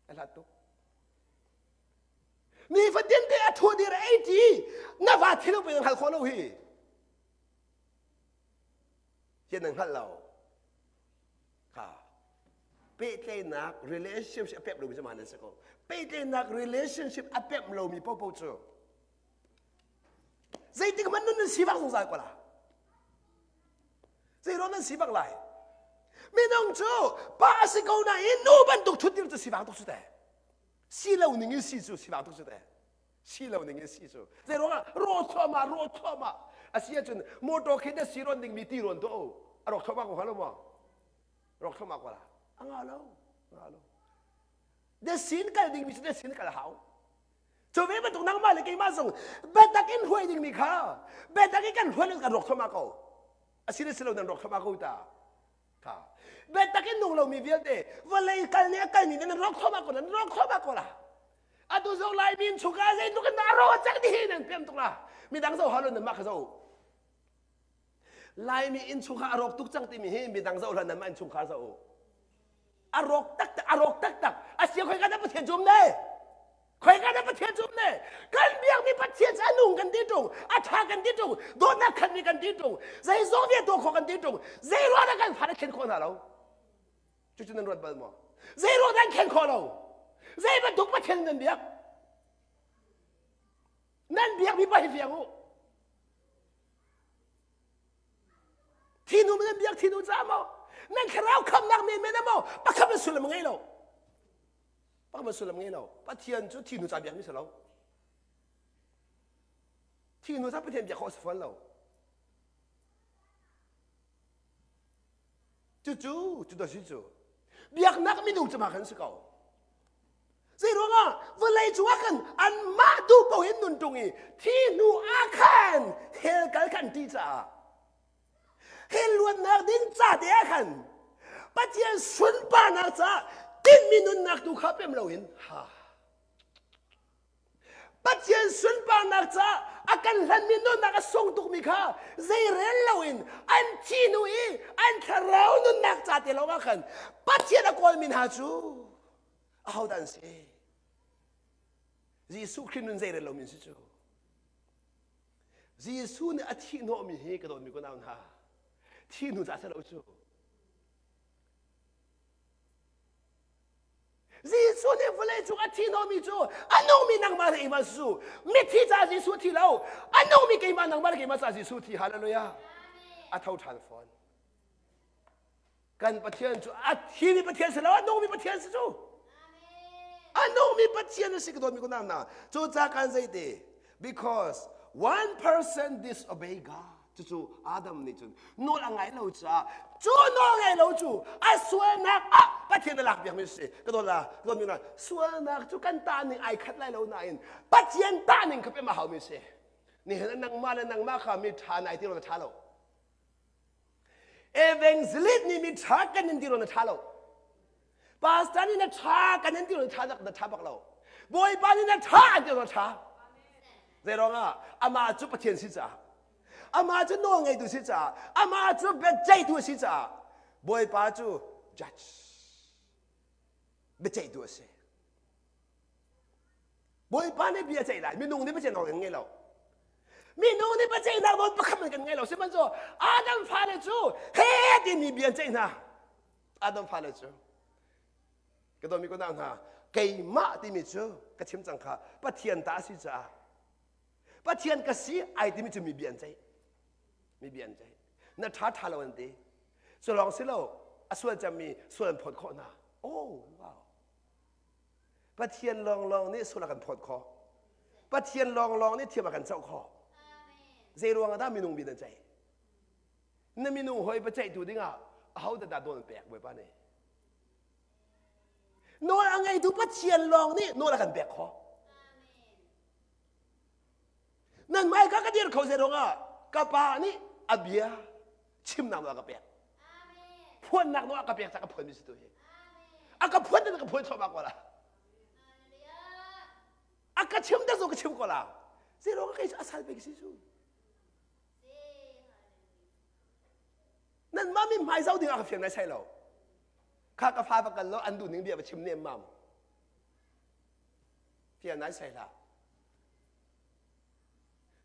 A hlat tuk. Nifatin te a thu dir ei ti na va thinlung pe hngalh khawh lo hi. Hi nan hngalh lo. Kha pehtlaihnak relationship a pemh lomi cu mah nan si ko. Pehtlaihnak relationship a pemh lomi popo cu zeitik hmanh nun nan sifak zungzal ko la. Zeiruang nan sifak lai? Minung cu pa a si ko nain nu bantuk thutdir cu sifak tuk cu te. Si lo ning in si cu sifak tuk cu te. Si lo ning in si cu. Zeiruangah rawh thluahmah rawh thluahmah a si ahcun motor khi na si rawn dingmi ti rawn tuah u. A rawk thluahmah ko hnga lo maw? Rawk thluahmah ko la. A nga lo. A nga lo. Na sin kal dingmi cu na sin kal hau. Cu ve bantuk nangmah le keimah zong biatak in hruai dingmi kha biatak in kan hruai kan rawk thluahmah ko. A si le si lo nan rawk thluahmah ko ta. Kha. Biatak in nung lomi vialte vawlei kal nih a kalmi nan rawk thluahmah ko nan rawk thluahmah ko la. Atu zong Laimi in chungah zeitluk in dah a rawk cang ti hi nan pem tuk la. Midang zoh hau lo nan mah kha zoh. Laimi innchungkhar a rawk tuk cang timi hi midang zoh hlah nanmah innchungkhar zoh u. A rawk taktak, a rawk taktak. A sia khoi ka dah Pathian cu um ne? Khoi ka dah Pathian cu um ne? Kan biakmi Pathian cu a nung kan ti ṭung, a ṭha kan ti ṭung, dawtnak khatmi kan ti ṭung, zeizong vialte tuah khawh kan ti ṭung, zei ruah dah kan fale khen khawh hna lo? Cucu nan ruat bal maw? Zei ruah dah an khen khawh lo? Zei bantuk Pathian nan biak? Nan biakmi pa hi fiang u. Thinu nan biak thinu ca maw? Nan thlarau khamnak menmen maw? Pakhat man sullam ngei lo. Pakhat man sullam ngei lo. Pathian cu thinu ca biakmi si lo. Thinu ca Pathian biak khawh si fawn lo. Cucu cu si cu biaknak minung cu mah kan si ko. Zeiruangah vawlei cungah khan anmah duh paoh in nun ṭung i thi hnu ah khan hell kal khan ṭih caah hell luatnak ding ca te ah khan Pathian sunparnak caah tinhmi nunnak tu kha pem loin ha Pathian sunparnak caah a kan hlanmi nunnak a sung tukmi kha zeirel loin an thi hnu i an thlarau nunnak ca te lawngah khan Pathian a kawlmi hna cu ahodah an si? Jesuh Khrih nun zeirel lomi an si cu. Jesuh nih a thih hnawhmi hi ka dawtmi kunau hna thi hnu ca si lo cu. Jesuh nih vawlei cung a thi hnawhmi cu a nungmi nangmah le keimah cu mithi ca Jesuh thi lo a nungmi keimah nangmah le keimah ca Jesuh thi hallelujah a tho ṭhan fawn kan Pathian cu a thimi Pathian si lo a nungmi Pathian si cu a nungmi Pathian a si ka dawtmi ko na cu ca kan zeite because one person disobey God cucu Adam nih cun nawl a ngai lo caah cu nawl ngai lo cu a sualnak ah Pathian a lak biakmi si ka dawt la ka dawt mi sualnak cu kan ta ning ai khat lai lo nain Pathian ta ning kha pem a haumi si nihin nangmah le nangmah kha mi ṭha nai ti lo na ṭha lo evangelist nih mi ṭha kan in ti lo na ṭha lo Pastor nih na ṭha kan in ti lo na ṭha na ṭha bak lo Bawipa nih na ṭha an ti lo na ṭha Zeiruangah amah cu Pathian si caah amah cu nawl ngeitu si caah amah cu biaceihtu a si caah Bawipa cu judge biaceihtu a si Bawipa nih bia ceih lai minung nih biaceihnak kan ngei lo minung nih biaceihnak nawl pakhat kan ngei lo sihmanhsehlaw Adam fale cu he timi bia an ceih hna Adam fale cu Ka dawmi ko hna, keimah timi cu ka chim cang kha Pathian ta a si caah Pathian ka si ai timi cu mi bia an ceih. Mi bia an ceih. Na ṭha ṭha lo an ti. Cu lawng si lo, a sual cemmi sual an phawt khawh hna. Oh, wow. Pathian lawnglawng nih sual a kan phawt khawh. Pathian lawnglawng nih thiam a kan coh khawh. Zei ruang ah dah minung bia nan ceih? Na minung hawi biaceihtu dingah ahodah dah nawl an pek Bawipa nih? Nawl a ngeitu Pathian lawng nih nawl a kan pek khawh. Nan hmaika ka dir kho zei ruangah ka pa nih a bia chimnak nawl a ka pek. Phuannak nawl a ka pek ca ka phuanmi si tu hi. A ka phuan ka phuan chuahmah ko la. A ka chim te zong ka chim ko la. Zei ruangah kei cu a sal pe ka si cu. Nanmah mi hmai zoh ding ah ka fiang nai sai lo. Kha ka fa va kal lo an duh ning bia va chim nem mam. Fiang nai sai hlah.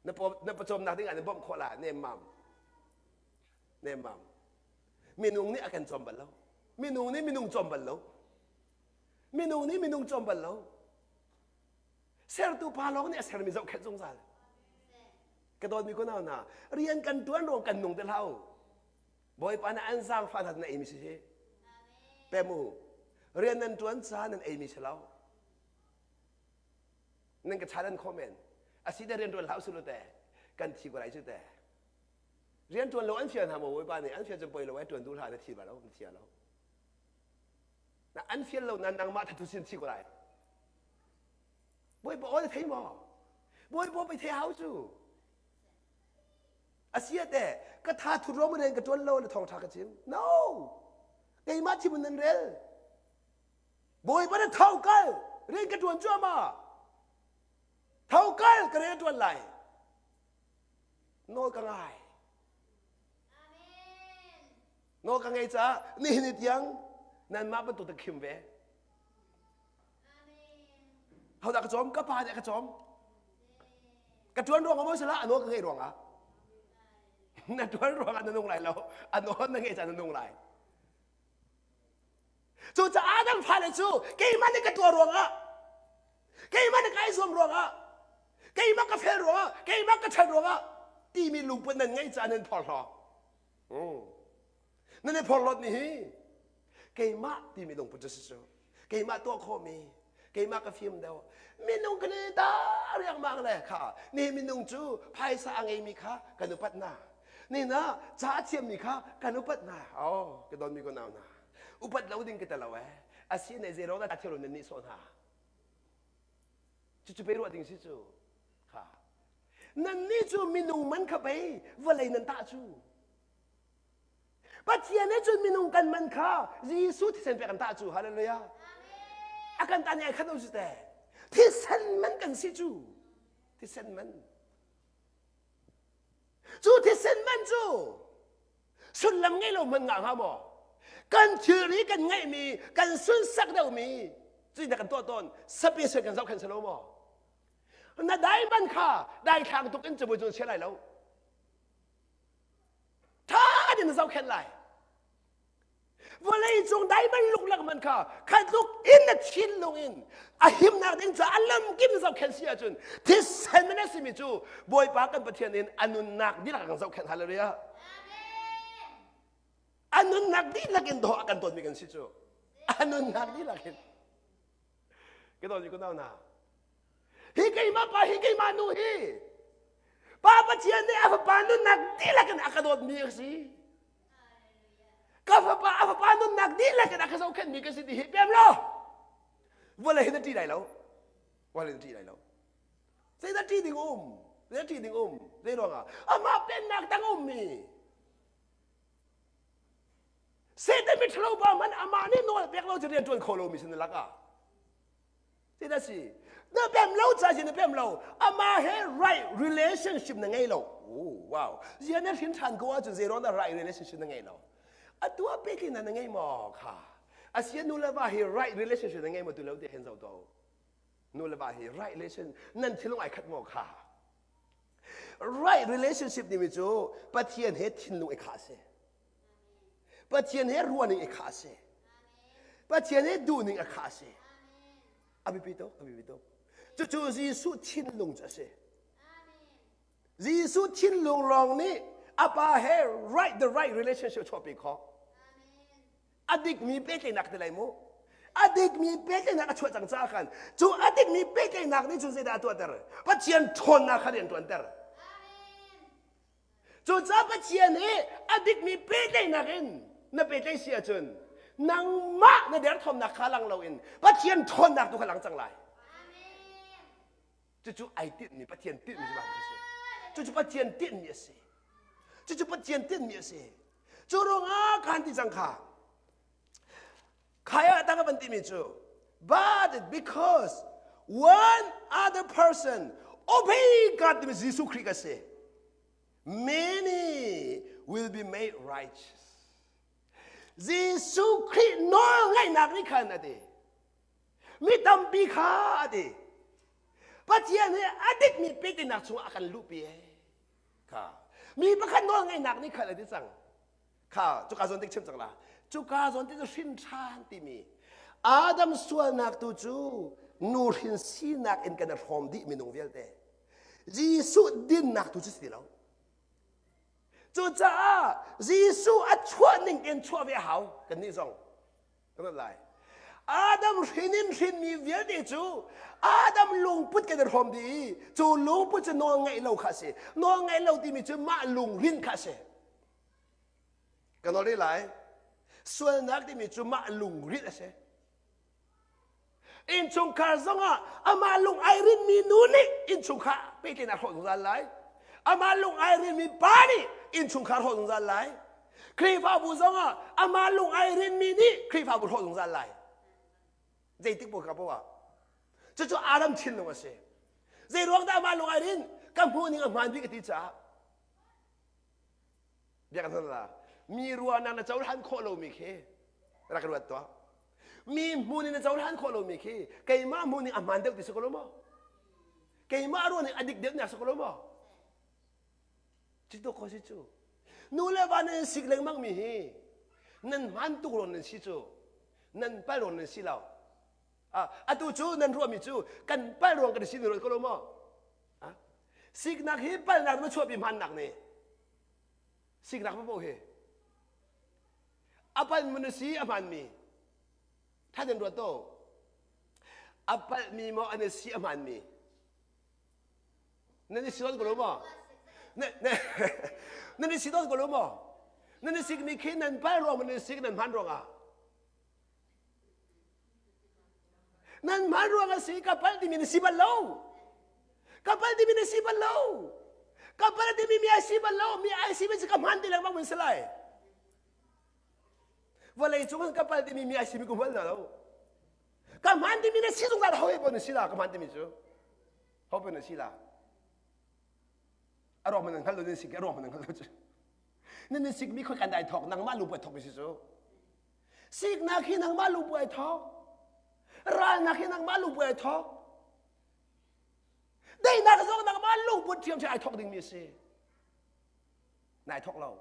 Na na pawcawmnak ding ah na bawmh khawh la nem mam. Nem mam. Minung nih a kan cawm bal lo. Minung nih minung cawm bal lo. Minung nih minung cawm bal lo. Sertu pa lawng nih a sermi zohkhenh zungzal. Ka dawtmi ko hna, rian kan tuan ruang kan nung te hlah u. Bawipa nih an zaangfah hna na eimi si si. Pem u. Rian nan tuan ca nan eimi si lo. Nan ka challenge khawh men. Asi te rian tuan hlah usih te. Kan thi ko lai cu te. Rian tuan lo an fial hna maw Bawipa nih an fial cu poi lo ai tuan duh hlah na thi ba lo na thi lo. Na an fial lo na nangmah thathu sin thi ko lai. Bawipa aw na thei maw? Bawipa pei thei hau cu. Asia te ka tha thut rom rian ka tuan lo na thawngtha ka chim. No. Keimah chim nan rel. Bawipa na tho kal rian ka tuan cuahmah. Tho kal ka rian tuan lai. Nawl ka ngai. Nawl ka ngei caah nihin ni tiang nanmah bantuk ta khim ve. Hodah ka cawm? Ka pa nih a ka cawm. Ka ṭuan ruangah maw sila a nawl ka ngeih ruangah? Na ṭuan ruangah na nung lai lo. A nawl na ngeih caah na nung lai. Cucaah Adam fale cu keimah nih ka tuah ruangah, keimah nih kai zuam ruangah, keimah ka fel ruangah, keimah ka ṭhat ruangah timi lungput nan ngeih caah nan phorhlaw. Nan i phorhlawt ni hi keimah timi lungput cu si cu. Keimah tuah khawhmi, keimah ka fim deuh. Minung kan i ta riangmang le kha ni minung cu phaisa a ngeimi kha kan upat hna. Ni na ca a thiammi kha kan upat hna. Oh, ka donmi ko nau hna. Upat lo ding ka te lo eh. Asi ne zero na thiam lo nan nih sawh hna. Cucu pe ruah ding si cu. Kha. Nan nih cu minung man kha pei vawlei nan tah cu. Pathian nih cun minung kan man kha Jesuh thisen pek kan tah cu. Hallelujah. A kan tah ni ai khat lo cu te. Thisen man kan si cu. Thisen man. Cu thisen man cu sullam ngei lo hmanh ngah hnga maw? Kan thilri kan ngeihmi, kan sunsak deuhmi, cutin kan tuah tawn, sapi sen kan zohkhenh si lo maw? Na dai man kha daithlang tuk in cabuai cung chia lai lo. Tha in na zohkhenh lai. Vawlei cung diamond luklak man kha kha tluk in na thinlung in a himnak ding caah a lamkim zohkhenh si ahcun thisen man a simi cu Bawipa kan Pathian in a nunnak dihlak kan zohkhenh hallelujah a nunnak dihlak in dawh a kan dawtmi kan si cu a nunnak dihlak in ka dawtmi ku nau hna hi keimah pa hi keimah nu hi pa Pathian nih a fapa nunnak dihlak in a ka dawtmi a si Ka fapa a fapa nunnak dihlak in a ka zohkhenhmi ka si ti hi pem lo. Vawlei hi na ṭih lai lo. Vawlei na ṭih lai lo. Zeidah ṭih ding um? Zeidah ṭih ding um? Zei ruangah? Amah pennak tang ummi. Satan miṭhalo pa hmanh amah nih nawl pek lo cu rian ṭuan kho lomi sin lakah. Zeidah si? Na pem lo ca si na pem lo. Amah he right relationship na ngei lo. Oh, wow. Zia na hrin ṭhan ko ahcun zei ruang dah right relationship na ngei lo? Atu ah pehtlaihnak na ngei maw kha? Asia nu le va hi right relationship na ngei maw tu lo ti hen zoh to. Nu le va hi right relation nan thinlung ai khat maw kha? Right relationship timi cu Pathian he thinlung i khah si. Pathian he ruahning i khah si. Pathian he duhning a khah si. A biapi tuk, a biapi tuk. Cucu Jesuh thinlung cu a si. Jesuh thinlung lawng nih a pa he right the right relationship chuahpi khawh. A dikmi pehtlaihnak ti lai mu. A dikmi pehtlaihnak a chuah cang caah khan cu a dikmi pehtlaihnak nih cun zeidah a tuahter? Pathian ṭhawnnak kha rian ṭuanter. Cucaah Pathian hi a dikmi pehtlaihnak in na pehtlaih si ahcun nangmah na derthawmnak kha lang loin Pathian ṭhawnnak tu kha lang cang lai. Cucu ai tinhmi Pathian tinhmi cu a si. Cucu Pathian tinhmi a si. Cucu Pathian tinhmi a si. Cu ruangah khan ti cang kha. Khaya tang van timi cu but because one other person obey God timi Jesuh Khrih ka si. Many will be made righteous. Jesuh Khrih nawl ngaihnak nih khan a ti. Mi tampi kha a ti. Pathian hi a dikmi pehtlaihnak chungah a kan luhpi ee. Kha. Mi pakhat nawl ngaihnak nih khan a ti cang. Kha cuka zawn tik chim cang la. Cuka zawn ti cu hrin ṭhan timi Adam sualnak tu cu nu hrin sinak in kan i hrawm dih minung vialte. Jesuh dinnak tu cu si lo. Cucaah Jesuh a chuah ning in chuah ve a hau kannih zong. Kan lai. Adam hrin in hrinmi vialte cu Adam lungput kan i hrawm dih i cu lungput cu nawl ngaih lo kha a si. Nawl ngaih lo timi cu mah lungrin kha a si. Ka nawl rih lai. Sualnak timi cu mah lungrin a si. Innchungkhar zongah amah lung ai rinmi nu nih innchungkhar pehtlaihnak hrawh zungzal lai. Amah lung ai rinmi pa nih innchungkhar hrawh zungzal lai. Khrihfabu zongah amah lung ai rinmi nih Khrihfabu hrawh zungzal lai. Zeitik paoh ka poah. Cucu Adam thinlung a si. Zei ruang dah amah lung ai rin? Ka hmuh ning a hmaan bik a ti caah. Bia kan la. Mi ruahnak na cohlan khawh lomi khi rak ruat tuah. Mi hmun in na cohlan khawh lomi khi keimah hmun in a hmaan deuh ti si ko lo maw? Keimah ruah ning a dik deuh nih a si ko lo maw? Cu ko si cu. Nu le va nan sik lengmang mi hi nan hmaan tuk ruang nan si cu. Nan pal ruang nan si lo. Atu cu nan ruahmi cu kan pal ruang kan si ni ko lo maw? Siknak hi palnak na chuahpi hmannak nih siknak paoh hi a palmi na si a hmanmi tha den ruat to a palhmi maw an si a hmanmi nan i si tawn ko lo maw nan i si tawn ko lo maw nan i sikmi khi nan pal ruang nan i sik nan hman ruangah Nan hman ruang a si ka palh timi na si bal lo. Ka palh timi na si bal lo. Ka palh timi mi ai si bal lo. Mi ai si mi cu ka hman ti lengmang mun si lai. Vawlei cung ka palh timi mi ai si mi ka hman lo. Ka hman timi na si zungzal ho pon na si la ka hman timi cu. Ho pon na si la. A ruang man hngal lo nan si a ruang man hngal lo cu. Nan na sik mi khoi kan dai thok nangmah lu pa thok mi si cu. Siknak hi nangmah lungpui ai thawk. Ralnak hi nangmah lungpui ai thawk. Daihnak zong nangmah lungput ṭhiamṭhiam ai thawk dingmi a si. Nai thawk lo.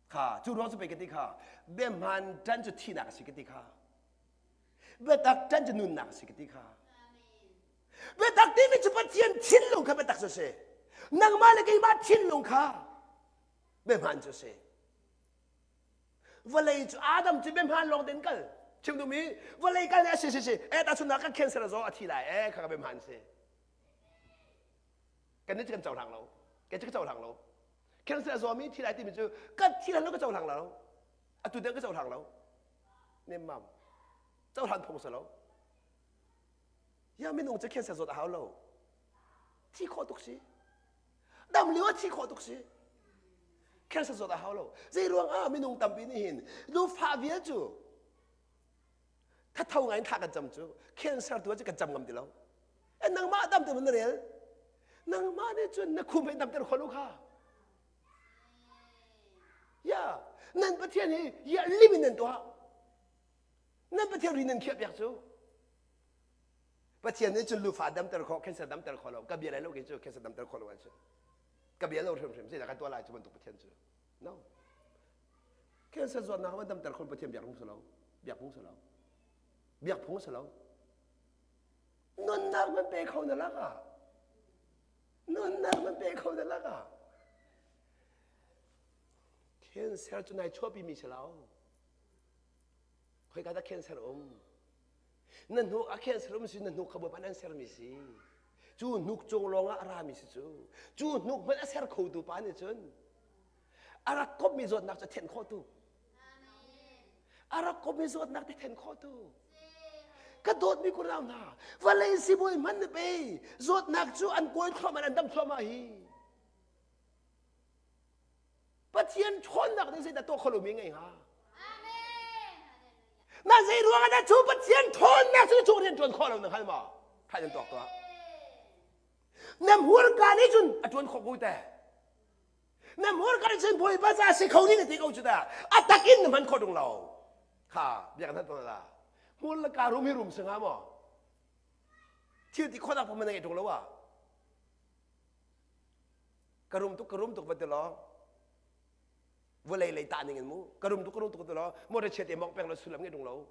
Kha, cu ruang cu pei ka ti kha. Biahmaan ṭan cu thihnak a si ka ti kha. Biatak ṭan cu nunnak a si ka ti kha. Biatak timi cu Pathian thinlung kha biatak cu a si. Nangmah le keimah thinlung kha biahmaan cu a si. Vawlei cu Adam cu biahmaan lawng tein kal. Chim duhmi vawlei kal nih a si si si eh tahchunhnak kan cancer a zaw a thi lai eh kha ka biahmaan si. Kan nih cu kan cohlang lo. Kei cu ka cohlang lo. Cancer a zawmi thi lai timi cu ka thi lo ka cohlang lo. Atu tiang ka cohlang lo. Nemmam. Cohlan phung si lo. Ya minung cu cancer zawt a hau lo. Thi khawh tuk si. Dam lio ah thi khawh tuk si. Cancer zawt a hau lo. Zei ruang ah minung tampi nih hin lufah vial cu thatho ngai in thla kan cam cu cancer tu cu kan cam ngam ti lo. E nangmah dam te na rel. Nangmah nih cun na khum he damter kho lo kha. Ya, nan Pathian hi ya lim in nan tuah. Nan Pathian ri nan khiah piak cu. Pathian nih cun lufa damter khawh, cancer damter khawh lo. Ka bia lai lo kei cu cancer damter khawh lo ahcun. Ka bia lo hrimhrim zeidah ka tuah lai cu bantuk Pathian cu. No. Cancer zawtnak va damter khawh Pathian biak phung si lo. Biak phung si lo. Biak phung si lo. Nunnak man pe kho na lak ah. Nunnak man pe kho na lak ah. Cancer cu nai chuahpi mi si lo. Khoi ka dah cancer um? Na hnuk a cancer um si na hnuk kha Bawipa nih an sermi si. Cu hnuk cung lawngah a rami si cu. Cu hnuk hmanh a ser khotu pa nih cun a rak kopmi zawtnak cu a thenh khawh tu. A rak kopmi zawtnak te thenh khawh tu. Ka dawtmi kunau hna, vawlei sibawi hmanh na pe, zawtnak cu an kawi thluahmah an dam thluahmah hi. Pathian ṭhawnnak nih zeidah tuah kho lomi ngei hnga? Na zei ruang ah dah cu Pathian ṭhawnnak cu cu rian ṭuan khawh lo na hngal maw? Kha nan tuak tuah. Na hmurka nih cun a ṭuan khawh ko te. Na hmurka nih cun Bawipa ca si kho ni na ti ko cu ta. A tak in na hman khawh ṭung lo. Kha biak nan tuah la. Hmur le ka rum hi rum si hnga maw? Thil ti khawh nak pa man na ngei ṭung lo ah. Ka rum tuk ka rum tuk va ti law vawlei lei tah ning in mu ka rum tuk ka rum tuk ti law motor chiat e mong peng lo sullam ngei tung lo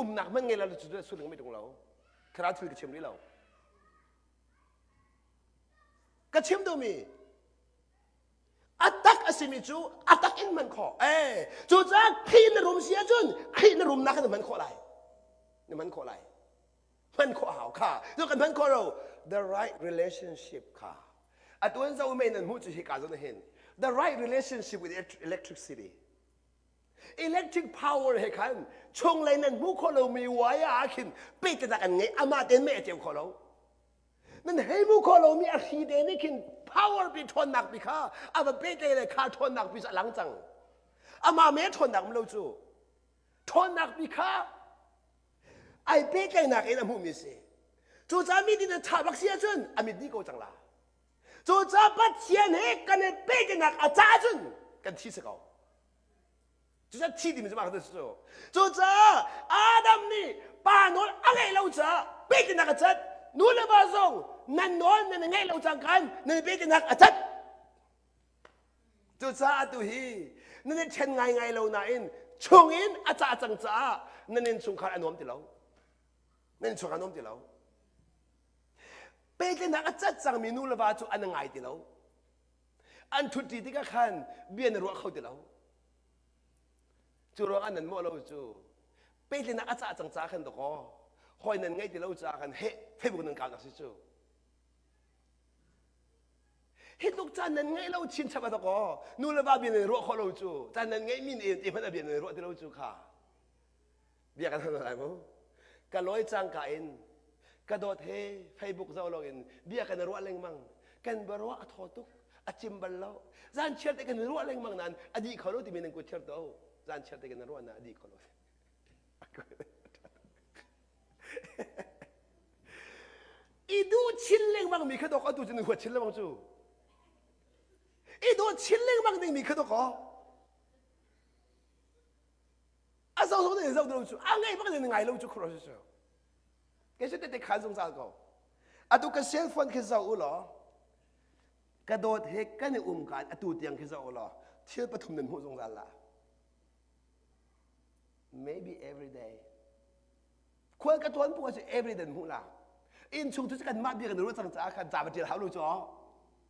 umnak hmanh ngei lo cu sullam ngei tung lo thlarau thil ka chim rih lo ka chim duhmi a tak a simi cu a tak in hman khawh eh cucaah Khrih na rum si ahcun Khrih na rumnak in na hman khawh lai na hman khawh lai hman khawh hau kha cu kan hman khawh lo the right relationship kha atu an zo mei nan hmuh cu hi ka zon hin the right relationship with electricity. Electric power he khan chunglei nan hmuh khawh lomi wire ah khin pehtlaihnak an ngei amah tein mei a ceu khawh lo. Nan hei hmuh khawh lomi a hri te nih khin power pi ṭhawnnak pi kha a va pehtlaih le kha ṭhawnnak pi cu a lang cang. Amah mei a ṭhawnnak um lo cu. Ṭhawnnak pi kha ai pehtlaihnak in a hmuhmi a si. Cucaah mi din a ṭha bak si ahcun a mit dih ko cang la. Cucaah Pathian he kan i pehtlaihnak a cah ahcun kan thi si ko. Cucaah thi timi cu mah cu cu. Cucaah Adam nih pa nawl a ngeih lo caah pehtlaihnak a cat. Nu le va zong nan nawl nan i ngeih lo cang khan nan i pehtlaihnak a cat. Cucaah atu hi nan i ṭhen ngaingai lo nain chungin a cah cang caah nan innchungkhar a nuam ti lo. Nan innchungkhar a nuam ti lo. Pehtlaihnak a cat cangmi nu le va cu an ngai ti lo. An ṭhutṭi tikah khan bia na ruah kho ti lo. Cu ruangah nan mawh lo cu pehtlaihnak a cah cang caah khan dawkaw hawi nan ngeih ti lo caah khan heh Facebook nan kaunak si cu. Hi tluk caan nan ngeih lo chinchap a dawkaw nu le va bia nan ruah khawh lo cu caan nan ngeihmi nih ti hmanh a bia nan ruah ti lo cu kha bia kan hal lai mu. Ka lawi cangka in ka dawt he Facebook zoh loin bia kan ruah lengmang kan biaruah a thaw tuk a cim bal lo zan chiar te kan ruah lengmang nain a dih kho lo timi nan kut thiar to zan chiar te kan ruah na a dih kho lo i duh chin lengmang mi kha dok atu cu huat chin lengmang cu i duh chin lengmang ding mi kha dok a zoh zong nih zoh lo cu a ngai bak nih ngai lo cu khuro cu kei cu tete khan zungzal ko atu ka cell phone khi zoh u law ka dawt he kan i um kan atu tiang khi zoh u law thil pathum nan hmuh zungzal la maybe every day khual ka tuan bu cu every day hmuh la inn chung tu cu kan mah bia kan ruah cang caah khan ca va tial hau lo cu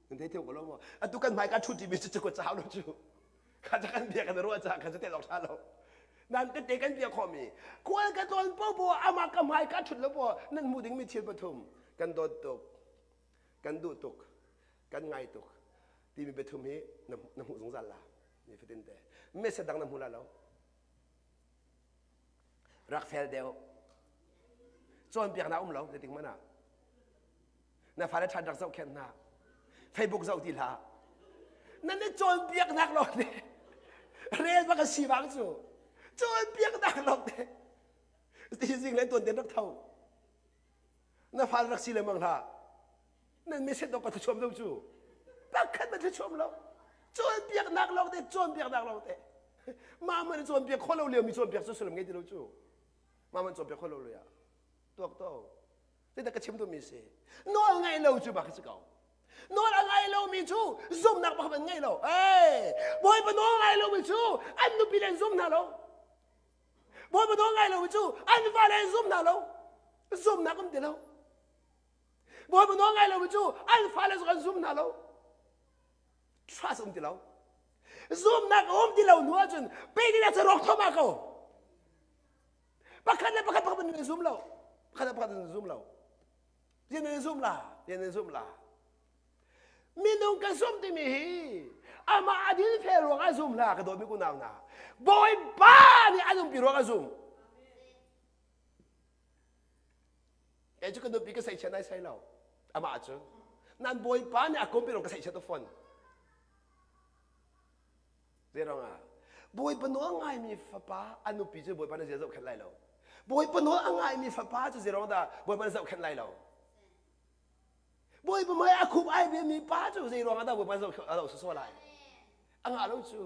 nan thei theo ko lo maw atu kan hmai ka thu ti mi cu cu ca hau lo cu kha ca kan bia kan ruah caah khan cu tel awk tha lo nan tete kan bia khawh mi khual ka tlawn po po ama ka hmai ka thut lo po nan hmu ding mi thil pathum kan dawt tuk kan duh tuk kan ngai tuk timi pathum hi na hmuh zungzal la ni fatin te message dang na hmu la lo rak fel deuh cawnpiaknak um lo zeitik hmanh ah na fale ṭhan rak zohkhenh hna Facebook zoh ti hlah nan i cawnpiaknak lawng te rel bak a si bang cu cawnpiaknak lawng te ti zing le tuan ten rak tho na fale rak si lengmang hlah nan message dok ka thuchuam lo cu pakhat man thuchuam lo cawnpiaknak lawng te cawnpiaknak lawng te mah man cawnpiak kho lo lio mi cawnpiak cu sullam ngei ti lo cu mah man cawnpiak kho lo lo ya tuak to zeidah ka chim duhmi si nawl ngaih lo cu bak si ko nawl a ngai lomi cu zumnak bak an ngei lo ei bawipa nawl ngai lomi cu an nupi le an zum hna lo bawipa nawl ngai lomi cu an fale an zum hna lo zumnak um ti lo Bawipa nawl ngai lomi cu an fale zong an zum hna lo. Trust um ti lo. Zumnak a um ti lo hnu ahcun pehdin cu rawk thoma ko. Pakhat le pakhat pakhat nan zum lo. Pakhat le pakhat nan zum lo. Tian nan zum la, tian nan zum la. Minung ka zum timi hi amah a din fel ruang ah zum hlah ka dawtmi kunau hna. Bawipa nih an umpi ruang a zum. Kei cu ka nupi ka seihchiat ai sai lo. Amah cu. Nan bawipa nih a kumpi ka seihchiat a fon. Zeirong ah Bawipa nawl ngaimi fapa a nupi cu Bawipa na zia zohkhenh lai lo. Bawipa nawl a ngaimi fapa cu zeirong dah Bawipa na zohkhenh lai lo. Bawipa mei a khup ai mi pa cu zei ruang ah dah Bawipa zoh a zoh sawsawh lai? A ngah lo cu.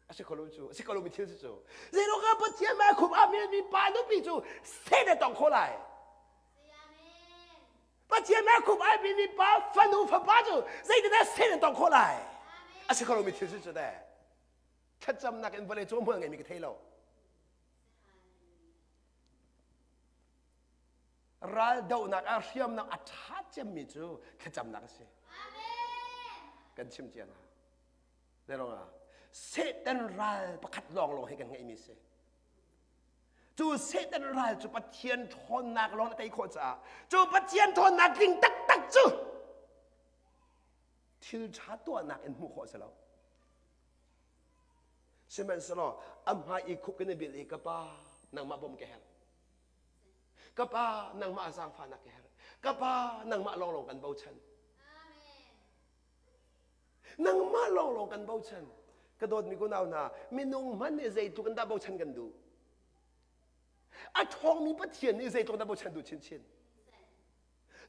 A si kho lo cu. A si kho lomi thil si cu. Zei ruang ah Pathian mei a khup a mi pa nupi cu sen a tong kho lai? Pathian mei a khup ai mi pa fanu fapa cu zeitindah sen a tong kho lai? A si kho lomi thil si cu teh. Thlacamnak in vawlei cung hmual ngeimi ka thei lo. Raldohnak ah hriamnam a ṭha cemmi cu thlacamnak a si. Kan chim cia hna. Zeirong ah Satan ral pakhat lawnglawng hi kan ngeihmi si. Cu Satan ral cu Pathian ṭhawnnak lawng na tei khawh caah cu Pathian ṭhawnnak tling taktak cu thil ṭha tuahnak in hmuh khawh a si lo. Sihmanhsehlaw a hmai i khuk in a bil i ka pa nangmah bawm ka herh. Ka pa nangmah zaangfahnak ka herh. Ka pa nangmah lawnglawng kan bochan. Nangmah lawnglawng kan bochan. Ka dawtmi kunau hna, minung hmanh nih zeitluk in dah bochan kan duh? A ṭhawngmi Pathian nih zeitluk dah bochan duh chinchin?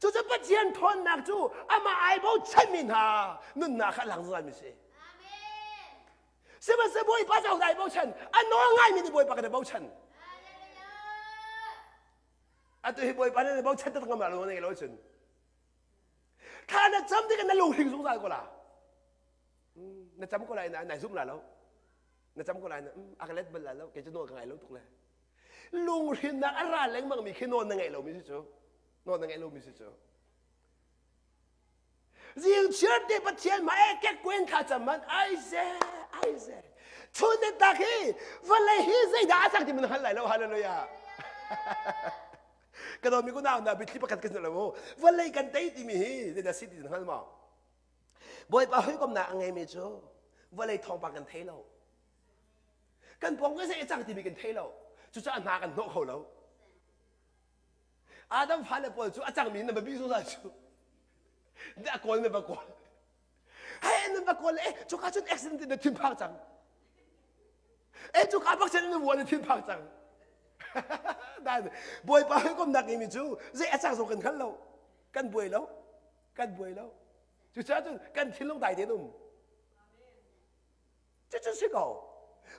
Cucu Pathian ṭhawnnak cu amah ai bochanmi hna nunnak kha a lang zungzalmi si. Sihmanhsehlaw Bawipa cu ai bochan, a nawl ngaimi nih Bawipa kan i bochan. Atu hi Bawipa nih bochan taktak ngam lo na lo cun. Thla na cam tikah na lunghring zungzal ko la. Na cam ko lai na nai zum la lo. Na cam ko lai na a ka let bal la lo kei cu nawl ka ngai lo tuk le. Lunghrinnak a ra lengmang mi khi nawl na ngeih lomi si cu. Nawl na ngeih lomi si cu. Zing chiar te Pathian ma e kek kuen kha cam man ai ze ai ze. Chun ne tak hi vawlei hi zeidah a cang ti mun hngal lai lo hallelujah. Ka dawmi kunau na bitli pakhat kan lo vawlei kan tei timi hi zeidah si ti hngal maw? Bawipa hawikomnak a ngeimi cu vawlei thawngpang kan thei lo. Kan pawng ka zei a cang timi kan thei lo. Cucaah hna kan hnawh kho lo. Adam fale pawl cu a cangmi na va bi zungzal cu. A kawl na va kawl. Hei nan va kawl eh cuka cun accident na thinphang cang. Eh cuka bak cun na vuan na thinphang cang. Dan Bawipa hawikomnak ngeimi cu zei a cang zong kan hngal lo. Kan buai lo. Kan buai lo. Cucaah cun kan thinlung dai tein um. Cucu si ko.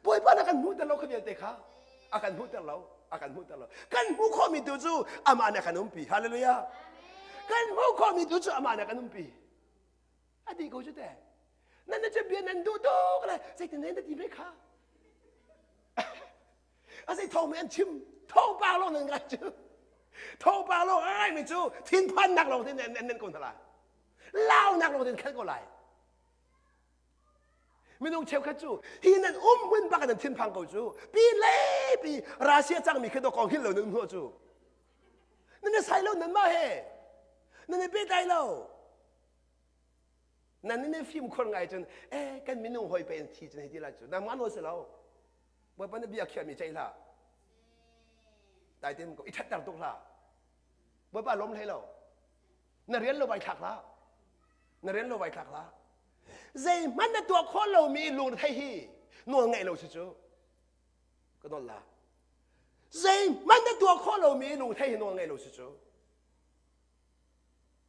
Bawipa na kan hmuhter lo kha vialte kha. A kan hmuhter lo. A kan hmuhter lo. Kan hmuh khawhmi tu cu amah nih a kan umpi. Hallelujah. Kan hmuh khawhmi tu cu amah nih a kan umpi. A dih ko cu te. Nan na bia nan duh tuk le zeitin na ti ve kha. A zei thawng an chim. Thawngpang lawng nan ngai cu. Thawngpang lawng a ngaimi cu thinphannak lawng te nan nan ko hna lai. Launak lawng te nan khalh ko lai. Minung cheukhat cu hi nan um hmun bak nan thinphang ko cu. Pi le pi Russia cangmi khi dawkong hil lo nan um hnawh cu. Nan i sai lo nan mah he. Nan i pehtlai lo. Nan nan i fimkhur ngai cun eh kan minung hawi pe in thi cun hei ti lai cu. Nangmah nawl si lo. Bawipa na bia khiahmi ceih hlah. Dai tein ko i ṭhatter tuk hlah. Bawipa lawm hlei lo. Na rian lo vai thlak hlah. Na rian lo vai thlak hlah. Zeihmanh na tuah khawh lomi lungre hi nawl ngeih lo si cu. Ka nawl la. Zeihmanh na tuah khawh lomi lungthei hi nawl ngeih lo si cu.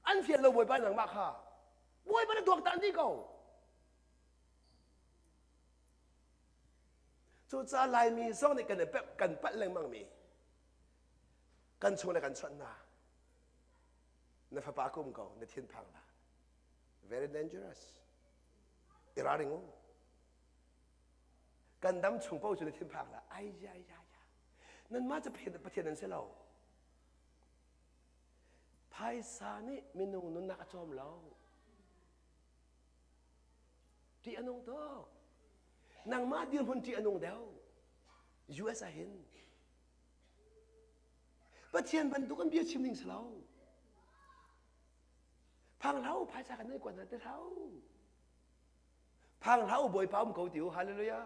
An fial lo Bawipa nangmah kha. Bawipa na tuaktan dih ko. Cucaah Laimi zong nih kan i kan palh lengmang mi kan chung le kan chawnh hna. Na fapa kum ko, na thinphang hlah. Very dangerous. I ralring u. Kan dam chung paoh cu na thinphang hlah. Ai ya ya ya. Nanmah cu Pathian nan si lo. Phaisa nih minung nunnak a cawm lo. Ṭih a nung tuk. Nangmah dirhmun ṭih a nung deuh. US ah hin Pathian bantuk an bia chim ding si lo. Phang hlah u, phaisa kan nei kuat hna ti hlah u. Phang hlah u, Bawipa um ko ti u. Hallelujah.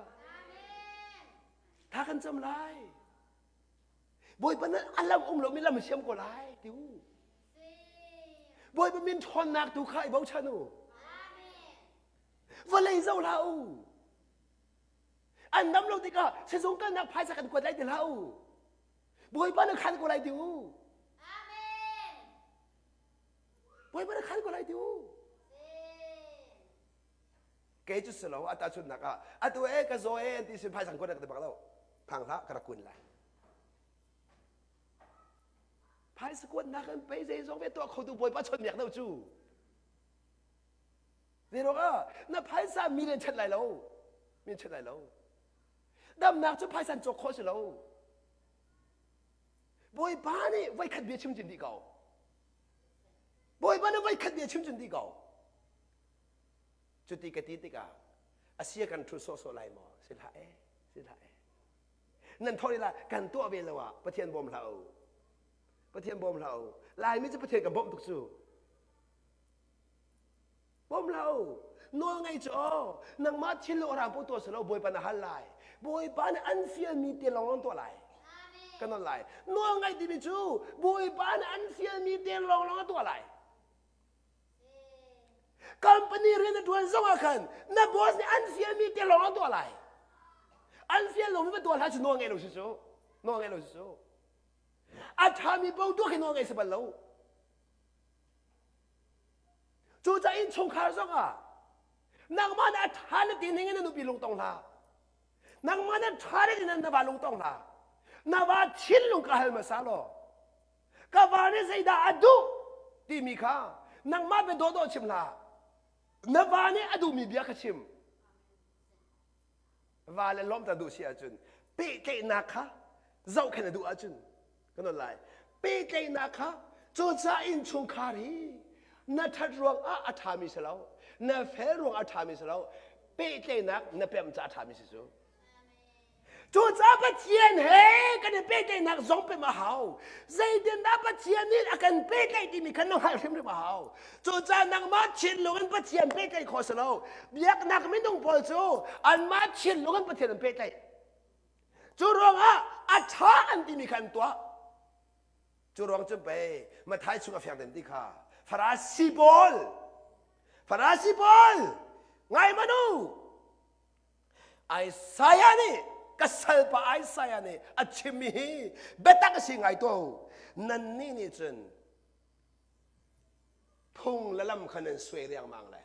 Tha kan cam lai. Bawipa nan a lam um lomi lam siam ko lai ti u. Bawipa min ṭhawnnak tu kha i bochan u. Vawlei zoh hlah u. An dam lo tikah sizung kalnak phaisa kan kuat lai ti hlah u. Bawipa na khan ko lai ti u. Bawipa na khan ko lai ti u. Kei cu si lo a tahchunhnak ah atu e ka zaw e an ti sin phaisa kuat ka ti bak lo. Phang hlah ka rak kun lai. Phaisa kuatnak an pei zeizong ve tuah khotu Bawipa chawnhmiak deuh cu. Zeiruangah na phaisa mi nih chat lai lo. Mi chat lai lo. Damnak cu phaisa in cawk khawh si lo. Bawipa nih voikhat bia chim cun dih ko. Bawipa nih voikhat bia chim cun dih ko. Cuti ka ti tikah asia kan ṭhu sawhsawh lai maw? Si hlah e, si hlah e. Nan thawh la kan tuah ve lo ah Pathian bawm hlah u. Pathian bawm hlah u. Laimi cu Pathian kan bawmh tuk cu. Bawm hlah u. Nawl ngei cu aw nangmah thil lo rang po tuah si lo Bawipa na hal lai. Bawipa nih an fialmi te lawng tuah lai. Kan nawl lai. Nawl ngaih timi cu Bawipa nih an fialmi te lawnglawng a tuah lai. Company rian na ṭuan zong ah khan na boss nih an fialmi te lawng a tuah lai. An fial lomi va tuah hlah cu nawl ngaih lo si cu. Nawl ngaih lo si cu. A ṭhami paoh tuah khi nawl ngaih si bal lo. Cucaah innchungkhar zong ah nangmah nih a ṭha na ti ning in na nupi lungtong hlah. Nangmah nih a ṭha na ti ning na va lungtong hlah. Na va thinlung ka hal hmasa law ka va nih zeidah a duh timi kha nangmah bia dawhdawh chim hlah. Na va nih a duhmi bia kha chim. Va le lawmhter duh si ahcun pehtlaihnak kha zohkhenh a duh ahcun kan on lai pehtlaihnak kha cucaah innchungkhar hi na ṭhat ruangah a ṭhami si lo na fel ruangah a ṭhami si lo pehtlaihnak na pemh caah a ṭhami si cu Cucaah Pathian he kan i pehtlaihnak zong pemh a hau. Zeitindah Pathian nih a kan pehtlaih timi kha na hngalh hrimhrim a hau. Cucaah nangmah thinlung in Pathian pehtlaih khawh si lo. Biaknak minung pawl cu anmah thinlung in Pathian an pehtlaih. Cu ruangah a ṭha an timi kha an tuah. Cu ruang cun pei Matthai chung a fiang den ti kha Farasi pawl Farasi pawl ngai hmanh u Isaiah nih ka salpa Isaiah nih a chimmi hi biatak a si ngai to nannih nih cun phung le lam kha nan suai riangmang le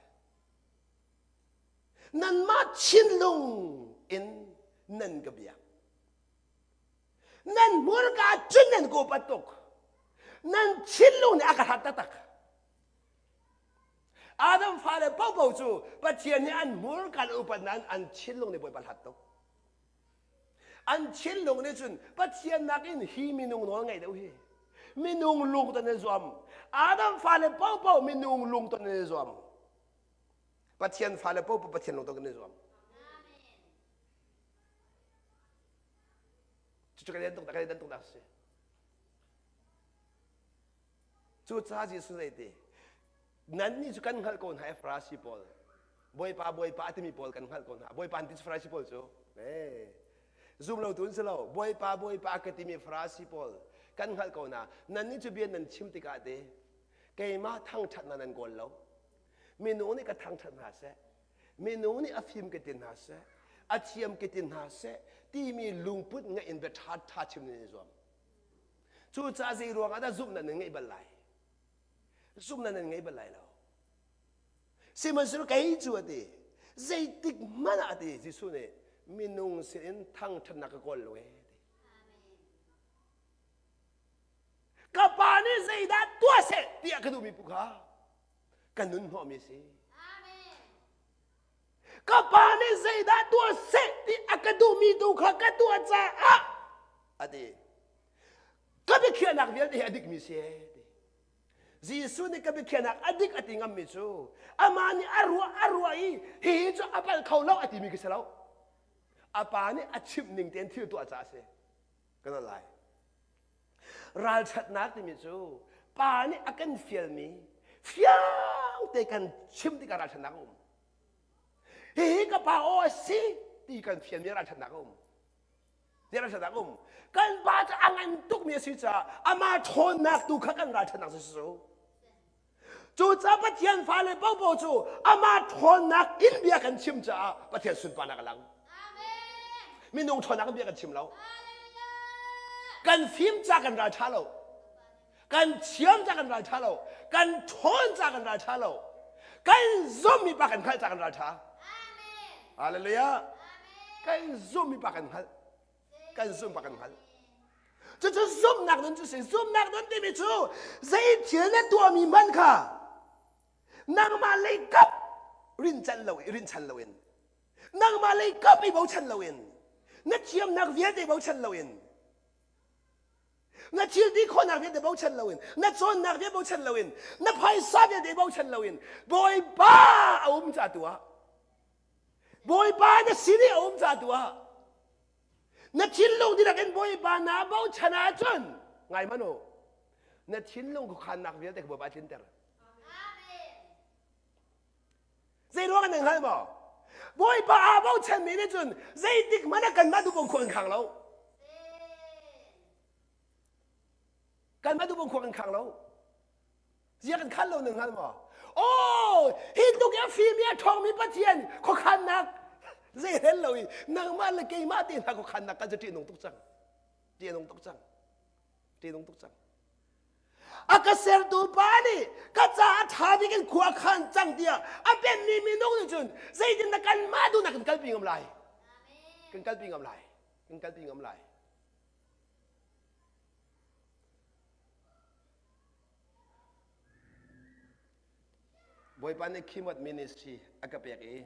nanmah thinlung in nan ka biak nan hmurka cun nan ka upat tuk nan thinlung nih a ka hrat taktak Adam fale paohpaoh cu Pathian nih an hmurka le upat nain an thinlung nih Bawipa hlat tuk. An thinlung nih cun Pathian nakin hi minung nawl ngeih deuh hi. Minung lungton in zuam. Adam fale paohpaoh minung lungton in zuam. Pathian fale paohpaoh Pathian lungton in zuam. Cucu kan tuk kan tuk dak si. Cucaah Jesuh nih ti, nannih cu kan hngalh ko hna i Farasi pawl, Bawipa, Bawipa a timi pawl kan hngalh ko hna. Bawipa an ti cu Farasi pawl cu. Eh, zum lo tu an si lo. Bawipa, Bawipa a ka timi Farasi pawl kan hngalh ko hna. Nannih cu bia nan chim tikah te, keimah thangṭhatnak nan kawl lo. Minung nih ka thangṭhat hna seh, minung nih a fim ka ti hna seh, a thiam ka ti hna seh, timi lungput ngeih in bia ṭha ṭha chim nan i zuam. Cucaah zei ruangah dah zumhnak nan ngeih bal lai? Zumhnak nan ngei bal lai lo. Sihmanhsehlaw kei cu a ti, zeitik hmanh ah a ti Jesuh nih minung sinin thangṭhatnak ka kawl lo ee ti. Ka pa nih zeidah tuah seh tiah ka duhmi pu kha ka nun hnawhmi a si. Ka pa nih zeidah tuah seh ti a ka duhmi tu kha ka tuah caah a ti. Ka biakhiahnak vialte hi a dikmi si ti. Jesuh nih ka biakhiahnak a dik a ti ngammi cu amah nih a ruah a ruah i hihi cu a palh kho lo a timi khi si lo. A pa nih a chimh ning tein thil tuah caah a si. Kan lai. Ralṭhatnak timi cu pa nih a kan fialmi fiang te kan chim tikah ralṭhatnak a um. Hihi ka pa aw a si ti kan fialmi ralṭhatnak a um. Ti ralṭhatnak a um. Kan pa cu a ngan tukmi a si caah amah ṭhawnnak tu kha kan ralṭhatnak cu si cu. Cucaah Pathian fale paohpaoh cu amah ṭhawnnak in bia kan chim caah Pathian sunparnak a lang. Minung ṭhawnnak in bia kan chim lo. Kan fim ca kan ral ṭha lo. Kan thiam ca kan ral ṭha lo. Kan ṭhawn ca kan ral ṭha lo. Kan zummi pa kan hngalh ca kan ral ṭha. Hallelujah. Kan zummi pa kan hngalh. Kan zumh pa kan hngalh. Cucu zumhnak nun cu si. Zumhnak nun timi cu zei thil na tuahmi hmanh kha nangmah lei kap rincan lo rinchan loin nangmah lei kap i bochan loin na thiamnak vialte bochan loin na thil ti khawhnak vialte bochan loin na cawnnak vialte bochan loin na phaisa vialte bochan loin Bawipa a um ca tu ah Bawipa na sin i a um ca tu ah Na thinlung dihlak in Bawipa naa bochan ahcun ngai hmanh u. Na thinlung khuakhannak vialte kha Bawipa a tlinter. Zei ruang nan hngal maw? Bawipa aa bochanmi nih cun zeitik hmanh ah kanmah duh khua kan khang lo. Kanmah duh khua kan khang lo. Zia kan khan lo nan hngal maw? Oh, hi tluk i a fim i a ṭhawngmi Pathian khuakhannak zei rel lo i nangmah le keimah te hna khuakhannak kan cu ṭihnung tuk cang. Ṭihnung tuk cang. Ṭihnung tuk cang. A ka sertu pa nih ka caah a ṭha bik in khua khan cang tiah a pemmi minung nih cun zeitindah kanmah duhnak kan kalpi ngam lai? Kan kalpi ngam lai. Kan kalpi ngam lai. Bawipa nih Khimot ministry a ka pek i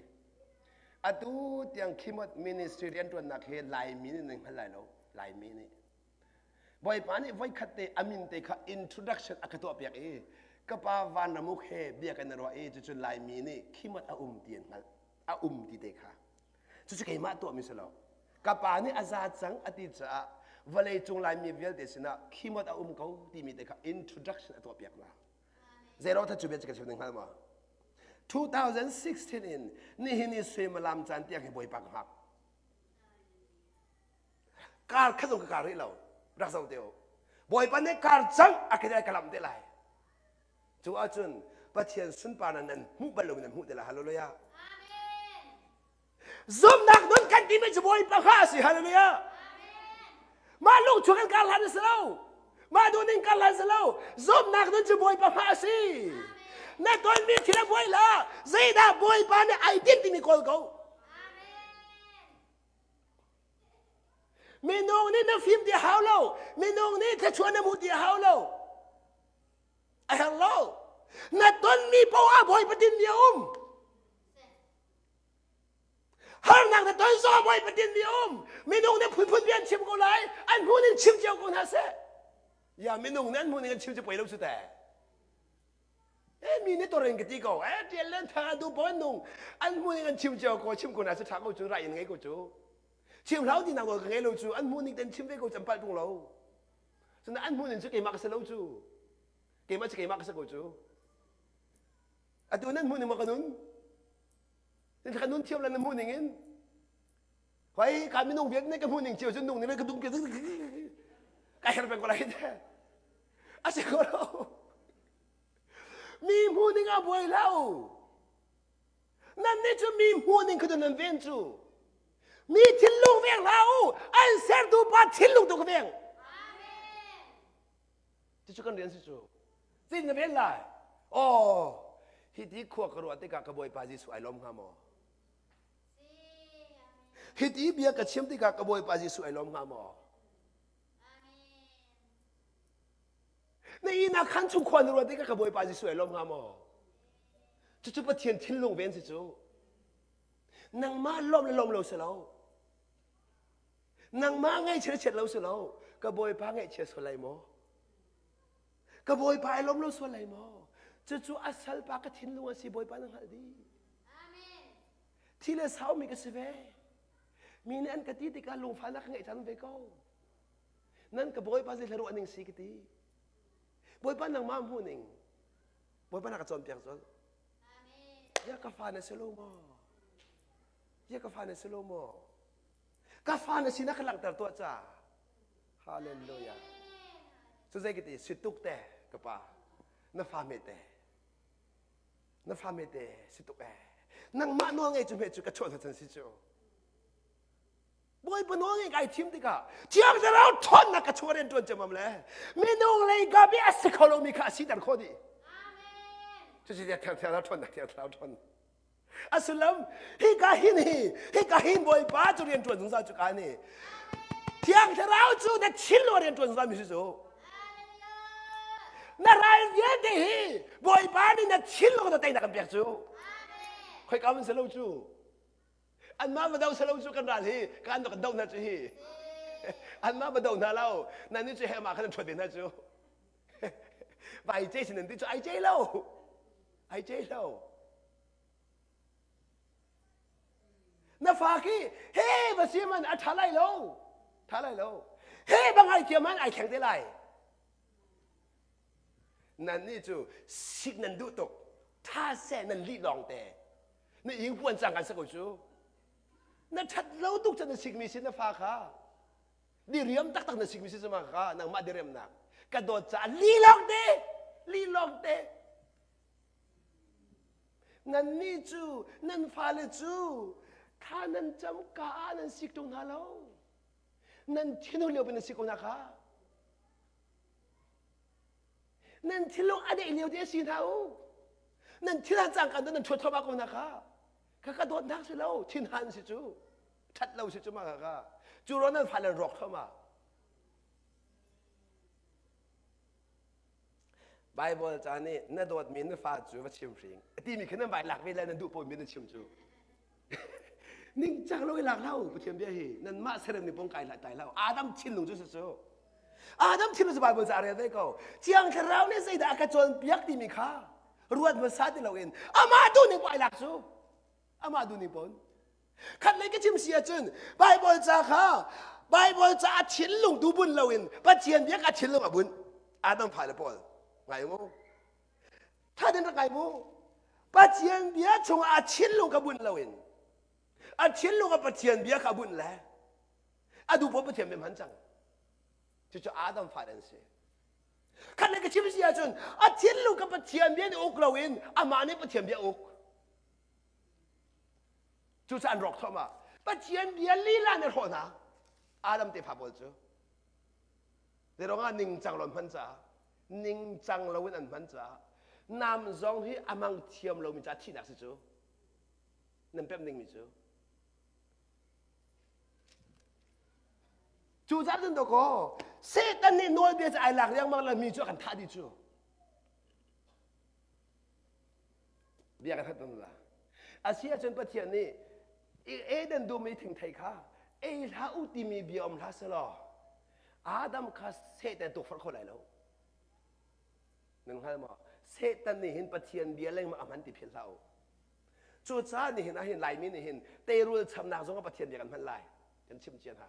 atu tiang Khimot ministry rianṭuannak hi Laimi nih nan hngal lai lo. Laimi nih. Bawipa nih voikhat te a min te kha introduction a ka tuahpiak i ka pa Vanramuk he bia kan i ruah i cucu Laimi nih Khimot a um ti an hngalh. A um ti te kha. Cucu keimah tuahmi si lo. Ka pa nih a za cang a ti caah vawleicung Laimi vialte sinah Khimot a um ko timi te kha introduction a tuahpiak hna. Zeiro tha cu bia ka chim ning hngal maw? 2016 in nihin i suimilam caan tiang hi Bawipa ka hngak. Kar khat zong ka kar rih lo. Rak zoh te u. Bawipa nih kar cang a ka ka lamh te lai. Cu ahcun Pathian sunparnak nan hmuh bal loin nan hmuh te lai. Hallelujah. Zumhnak nun kan timi cu Bawipa kha a si. Hallelujah. Mah lung chung kan kar hlan a si lo. Mah duh ning kar hlan si lo. Zumhnak nun cu Bawipa kha a si. Na tonmi thil a buai la. Zeidah Bawipa nih ai tinh timi kawl ko. Minung nih na fim ti hau lo. Minung nih thluachuah na hmuh ti hau lo. A herh lo. Na tonmi poah Bawipa tinmi a um. Harnak na ton zong Bawipa tinmi a um. Minung nih phunphun bia an chim ko lai. An hmuh ning chim cio ko hna seh. Ya minung nih an hmuh ning an chim cu poi lo cu teh. E mi nih toren ka ti ko. E tial len tha du pon nung an hmuh ning an chim cio ko chim ko na se tha ko cu rai in ngei ko cu. Chim hlau ti nang ka ngei lo cu an hmuh ning ten chim ve ko cam pal tung lo. Cun an hmuh ning cu keimah ka si lo cu. Keimah cu keimah ka si ko cu. Atu nan hmuh ning ma ka nun? Ka nun thiam lan na hmuh ning in. Hoi ka minung vialte nih ka hmuh ning cio cun nung ning ka dum ka her peng ko lai te. A si ko lo. Mi hmuh ning a buai lo. Nan nih cu mi hmuh ning kha nan ven cu. Mi thinlung veng hlah u. An sertu pa thinlung tu ka veng. Cucu kan rian si cu. Cin na ven lai. Oh, hi ti khua ka ruah tikah ka Bawipa Jesuh ai lawm hnga maw? Hi ti bia ka chim tikah ka Bawipa Jesuh ai lawm hnga maw? Na ihnak khan chung khua na ruah tikah ka Bawipa Jesuh ai lawm hnga maw? Cucu Pathian thinlung ven si cu. Nangmah lawm le lawm lo si lo. Nangmah ngaihchiat chiat lo si lo. Ka Bawipa ngaihchia sual lai maw? Ka Bawipa ai lawm lo sual lai maw? Cucu a salpa ka thinlung a si Bawipa na hngalh dih. Thi le saumi ka si ve. Mi nih an ka ti tikah lungfahnak ka ngeih caan ve ko. Nan ka Bawipa zei hla ruah ning si ka ti. Bawipa nangmah hmuh ning. Bawipa na ka cawnpiak cun. Ya ka fa na si lo maw? Ya ka fa na si lo maw? Ka fa na sinak ka langhter tuah ca. Hallelujah. Cu zei ka ti si tuk te ka pa. Na fa me te. Na fa me te si tuk eh. Nangmah nawl ngei cu hme cu ka chuah hna chan si cu. Bawipa nawl ngei kai thim tikah Thiang Thlarau ṭhawnnak ka chuah rian ṭuan ciammam le minung lei kap i a si kho lomi kha a siter khawh dih. Cucu Thiang Thlarau ṭhawnnak Thiang Thlarau ṭhawn. A sullam hika hin hi hika hin Bawipa cu rian ṭuan zungzal cu ka ni. Thiang Thlarau cu na thinlung rian ṭuan zungzal mi si cu. Na ral vialte hi Bawipa nih na thinlung na teinak kan pek cu. Khoika man si lo cu. Anmah va do selo cu kan ral hi kan kan do hna cu hi. Anmah va do hna lo. Nan nih cu he mah khan an ṭhuat ve hna cu. Vai ce sin nan ti cu ai ce lo. Ai ce lo. Na fa khi he va si man a ṭha lai lo. Ṭha lai lo. He bang ai thiam man ai thleng te lai. Nan nih cu sik nan duh tuk. Ṭha seh nan lih lawng te. Na ing puan cang kan sa ko cu. Na ṭhat lo tuk can na sikmi si na fa kha. Diriam taktak na sikmi si sama kha nangmah diriamnak. Ka dawt caah lilong te, lilong te. Nannih cu nan fale cu thla nan cam ka ah nan sik ṭung hna lo. Nan thinhun lio pin nan sik ko hna kha. Nan thinlung a deih lio te a si hna u. Nan thinhan cangka nan ṭhuat thluahmah ko hna kha. Ka ka dawtnak si lo, thinhan si cu. Ṭhat lo si cu mah kha. Cu ruang nan fale rawk thluahmah. Bible ca nih na dawtmi na fa cu va chim hring a timi kha nan vai lak ve lai nan duh paoh mi nan chim cu. Ningcang lo i lak hlah u Pathian bia hi nanmah serem ni pong kai hlah tai hlah u. Adam thinlung cu si cu. Adam thinlung cu Bible ca rel ve ko. Thiang Thlarau nih zeidah a ka cawnpiak timi kha ruat hmasa ti loin amah duh ning paoh ai lak cu. Amah duh ning paoh. Khat lei ka chim si ahcun Bible ca kha Bible ca a thinlung tu bunh loin Pathian bia kha a thinlung a bunh. Adam fale pawl ngai mu. Tha den rak ngai mu. Pathian bia chungah a thinlung kha bunh loin a thinlung a Pathian bia kha bunh le a duh paoh Pathian bia hman cang. Cucu Adam fale an si. Khat lei ka chim si ahcun a thinlung kha Pathian bia nih uk loin amah nih Pathian bia uk. Cucaah an rawk thluahmah. Pathian bia lila nih a hrawh hna. Adam tefa pawl cu. Zeiruangah ningcang lo an hman caah ningcang loin an hman caah nam zong hi a mang thiam lomi caah thihnak si cu. Nan pemh dingmi cu. Cucaah cun dawkaw Satan nih nawlbia cu ai lak riangmang le mi cu a kan thah dih cu. Bia kan hat la. Asi ahcun Pathian nih Eden dum i thingthei kha ei hlah u timi bia um hlah selaw Adam kha Satan tukforh kho lai lo. Nan hngal maw? Satan nih hin Pathian bia lengmang a hman ti philh hlah u. Cucaah nihin ah hin Laimi nih hin teirul chamnak zong ah Pathian bia kan hman lai. Kan chim cia hna.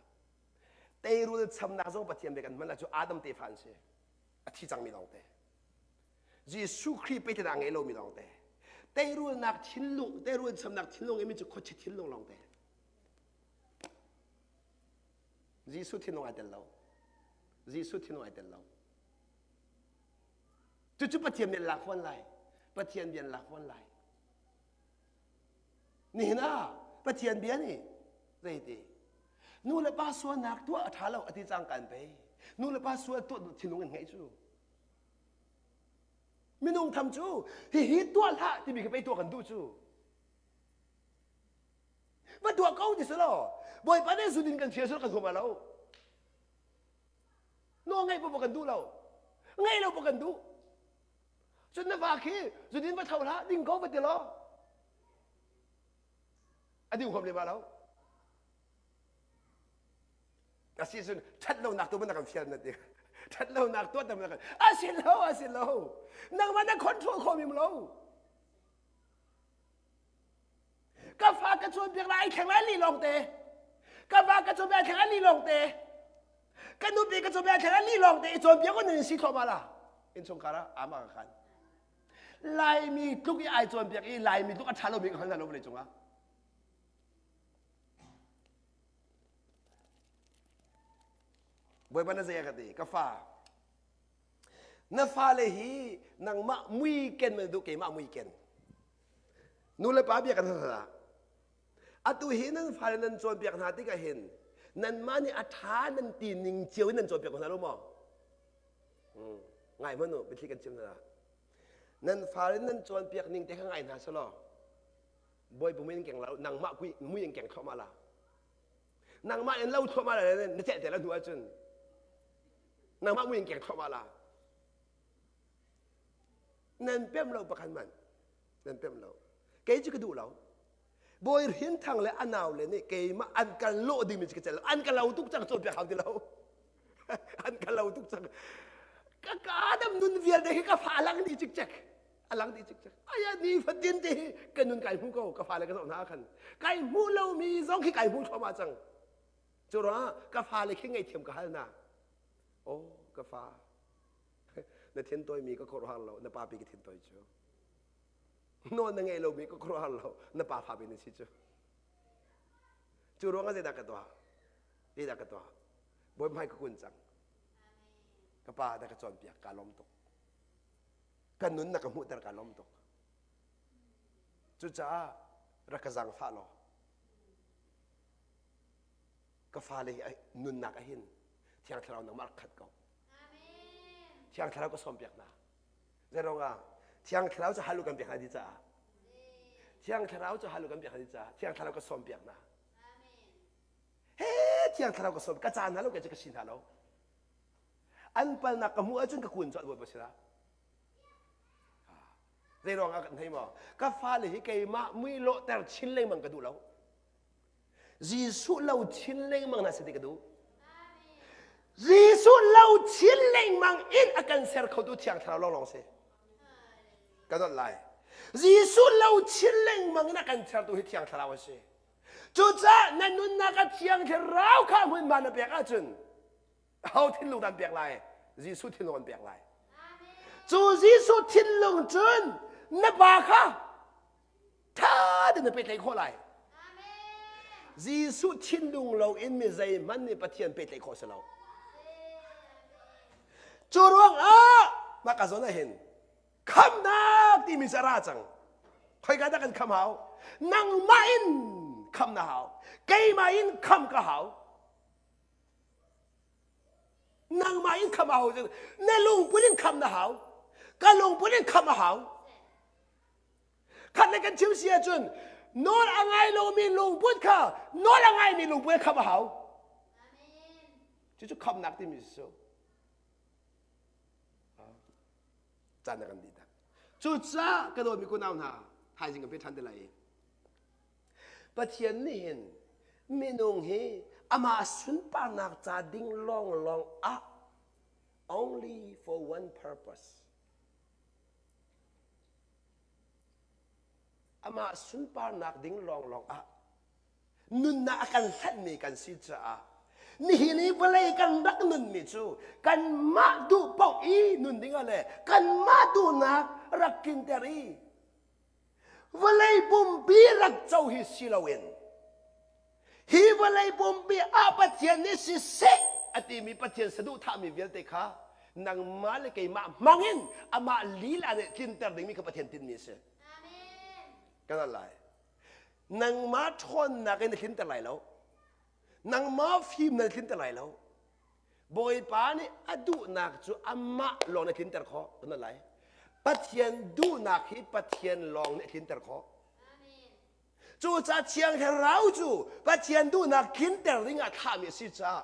Teirul chamnak zong Pathian bia kan hman lai cu Adam tefa an si. A thi cangmi lawngte. Jesuh Khrih pehtlaihnak a ngei lomi lawngte. Teirulnak thinlung, teirul chamnak thinlung imi cu khuachia thinlung lawngte. Jesuh thinlung ai tel lo. Jesuh thinlung ai tel lo. Cucu Pathian nih lak fawn lai. Pathian bia lak fawn lai. Nihin ah Pathian bia nih zeiti nu le pa sualnak tuah a ṭha lo a ti cang kan pei. Nu le pa sual tuah thinlung in ngeih cu. Minung tham cu hihi tuah hlah timi khi pei tuah kan duh cu. Va tuah ko ti si law Bawipa nih zudin kan fial sul kan huam lo. Nawl ngaih paoh kan duh lo. Ngaih lo paoh kan duh. Cun na va khi zudin va tho hlah ding ko va ti law. A ding huam lem lo. A si cun ṭhat lonak tu na kan fial na ti. Ṭhat lonak tuah tam na kan. A si lo, a si lo. Nangmah na control kho mi lo. Ka fa ka cawnpiak lai ai thleng lai li lawng te. Ka fa ka cawnpiak ai thleng lai li lawng te. Ka nupi ka cawnpiak ai thleng lai li lawng te. I cawnpiak ko nan si thluahmah la. Innchungkhar ah ama ka khan. Laimi tluk i ai cawnpiak i Laimi tluk a ṭha lomi ka hngal hna lo vawlei cungah. Bawipa na zei a ka ti? Ka fa. Na fale hi nangmah mui ken man duh keimah mui ken. Nu le pa bia kan hal hna. Atu hi nan fale nan cawnpiak hna tikah hin nanmah nih a ṭha nan ti ning cio in nan cawnpiak hna lo maw? Hmm. Ngai hmanh u, biathli kan chim hna. Nan fale nan cawnpiak ning te kha ngai hna selaw Bawipa mui in keng lo, nangmah mui in keng thluahmah la. Nangmah in lo thluahmah la na celh te la hnu ahcun nangmah mui in keng thluahmah la. Nan pem lo pakhat man. Nan pem lo. Kei cu ka duh lo. Bawi Hrin Thang le a nau le nih keimah an kan lawh dingmi cu ka celh lo. An ka lo tuk cang cawnpiak hau ti lo. An ka lo tuk cang. Ka ka Adam nun vialte hi ka fa a lang dih cikcek. A lang dih cikcek. Aya ni fatin te hi ka nun kai hmu ko ka fale ka zoh hna khan. Kai hmu lomi zong khi kai hmu thluahmah cang. Cu ruangah ka fale khi ngaihthiam ka hal hna. Oh, ka fa. Na thin tawimi ka khuaruahhar lo, na papi ka thin tawi cu. Nawl na ngeih lomi ka khuaruahhar lo, na pa fa na si cu. Cu ruangah zeidah ka tuah? Zeidah ka tuah? Bawi hmai ka kun cang. Ka pa na ka cawnpiak ka lawm tuk. Ka nun na ka hmuhter ka lawm tuk. Cucaah rak ka zaangfah law ka fale hi nunnak ahin Thiang Thlarau nangmah rak khat ko. Thiang Thlarau ka sawmpiak hna. Zeiruangah Thiang Thlarau cu halu kan pek hna di caah. Thiang Thlarau cu halu kan pek hna di caah Thiang Thlarau ka sawmpiak hna. He Thiang Thlarau ka sawm ka caan hna lo ke cu ka si hna lo. An palnak ka hmuh ahcun ka kun colh Bawipa sinah. Zeiruangah kan thei maw? Ka fale hi keimah mui lawhter chin lengmang ka duh lo. Jesuh lo chin lengmang na si ti ka duh. Jesuh lo chin lengmang in a kan ser khotu Thiang Thlarau lawnglawng si. Ka dawt lai. Jesuh lo chin lengmang in a kan sertu hi Thiang Thlarau a si. Cucaah na nunnak a Thiang Thlarau kha hmunhma na pek ahcun Ho thinlung dah an pek lai? Jesuh thinlung an pek lai. Cu Jesuh thinlung cun na pa kha ṭha tein na pehtlaih khawh lai. Jesuh thinlung loin mi zeihmanh nih Pathian pehtlaih khawh si lo. Cu ruangah mah ka zawn ah hin khamnak timi cu a ra cang. Khoika dah kan kham hau? Nangmah in kham na hau. Keimah in kham ka hau. Nangmah in kham a hau na lungput in kham na hau ka lungput in kham a hau khat le kan chim si ahcun nawl a ngai lomi lungput kha nawl a ngaimi lungput in kham a hau cucu khamnak timi si caan na kan dih tak cucaah ka dawtmi kunau hna thaizing kan pe ṭhan te lai i Pathian nih hin minung hi amah sunparnak ca ding lawnglawng ah only for one purpose amah sunparnak ding lawnglawng ah nunnak a kan hlanhmi kan si caah nihin i vawlei kan rak nunmi cu kanmah duh paoh i nun dingah le kanmah duhnak rak tlinter i Vawlei pumpi rak co hi si loin hi vawlei pumpi ah Pathian nih siseh a timi Pathian saduhthahmi vialte kha nangmah le keimah hmangin amah lila nih tlinter dingmi kha Pathian tinhmi a si. Kan al lai. Nangmah ṭhawnnak in na tlinter lai lo. Nangmah fim na tlinter lai lo. Bawipa nih a duhnak cu amah lawng nih a tlinter khawh kan lai. Pathian duhnak hi Pathian lawng nih a tlinter khawh. Cucaah Thiang Thlarau cu Pathian duhnak tlinter dingah thlahmi a si caah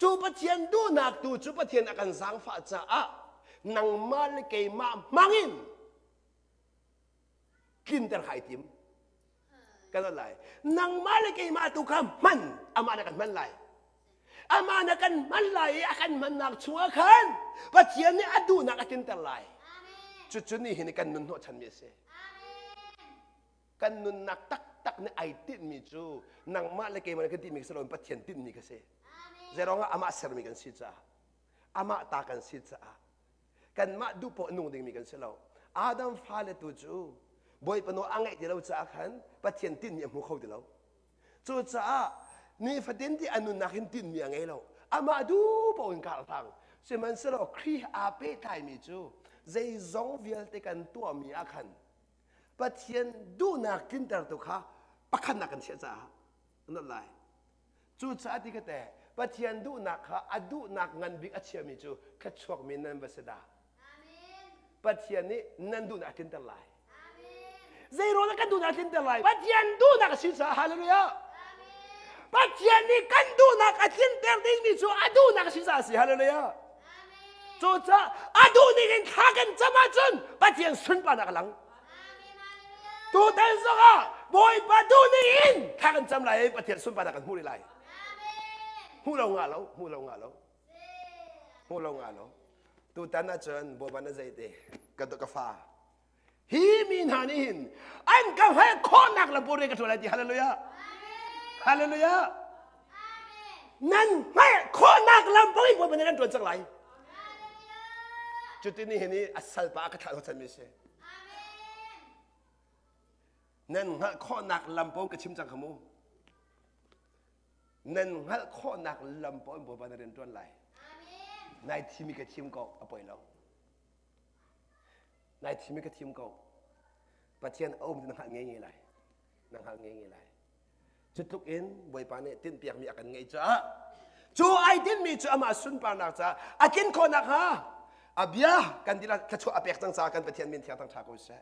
cu Pathian duhnak tu cu Pathian a kan zaangfah caah nangmah le keimah hmangin tlinter kha ai tim kan rat lai nangmah le keimah tu kha hman amah na kan hman lai amah na kan hman lai i a kan hmannak chungah khan Pathian nih a duhnak a tlinter lai cucu ni hin kan nun hnawhchanmi a si kan nunnak taktak nih ai tinhmi cu nangmah le keimah kan timi si loin Pathian tinhmi ka si zeiruangah amah sermi kan si caah amah ta kan si caah kanmah duh poah nung dingmi kan si lo Adam fale tu cu Bawipa nawl a ngaih ti lo caah khan Pathian tinhmi a hmu kho ti lo cucaah nifatin ti a nunnak hin tinhmi a ngei lo amah duh paoh in kar hlang sihmanhsehlaw Khrih aa pehtlaimi cu zeizong vialte kan tuahmi ah khan Pathian duhnak tlintertu kha pakhatnak kan chiah caah an lai Cucaah ti ka te Pathian duhnak kha a duhnak ngan bik a chiami cu thluachuakmi nan va si dah. Pathian nih nan duhnak a tlinter lai. Zeiruang kan duhnak a tlinter lai? Pathian duhnak a si caah hallelujah. Pathian nih kan duhnak a tlinter dingmi cu a duhnak a si caah a si hallelujah. Cucaah a duh ning in thla kan cam ahcun Pathian sunparnak a lang. Tutan zongah Bawipa duh ning in thla kan cam lai i Pathian sunparnak kan hmuh rih lai. Hmuh lo ngah lo, hmuh lo ngah lo. Hmuh lo ngah lo. Tutan ahcun Bawipa na zei te ka ka fa. Hi mi hna nih hin an ka hngalh khawhnak lam pawl ka ṭuan lai ti hallelujah. Hallelujah. Nan hngalh khawhnak lam pawl in Bawipa nih kan ṭuan cang lai. Cutin ni hin i a salpa a ka thlah chan mi si. Nan hngalh khawhnak lam pawl ka chim cang kha mu. Nan hngalh khawhnak lam paoh in Bawipa na rian ṭuan lai. Nai thimi ka thim ko, a poi lo. Nai thimi ka thim ko. Pathian a um ti na hngalh ngei ngei lai. Na hngalh ngei ngei lai. Cu tluk in Bawipa nih tinhpiakmi a kan ngeih caah cu ai tinhmi cu amah sunparnak caah a tlin khawh nakhnga a bia kan dihlak thluachuah a pek cang caah kan Pathian min thiang thangṭha ko seh.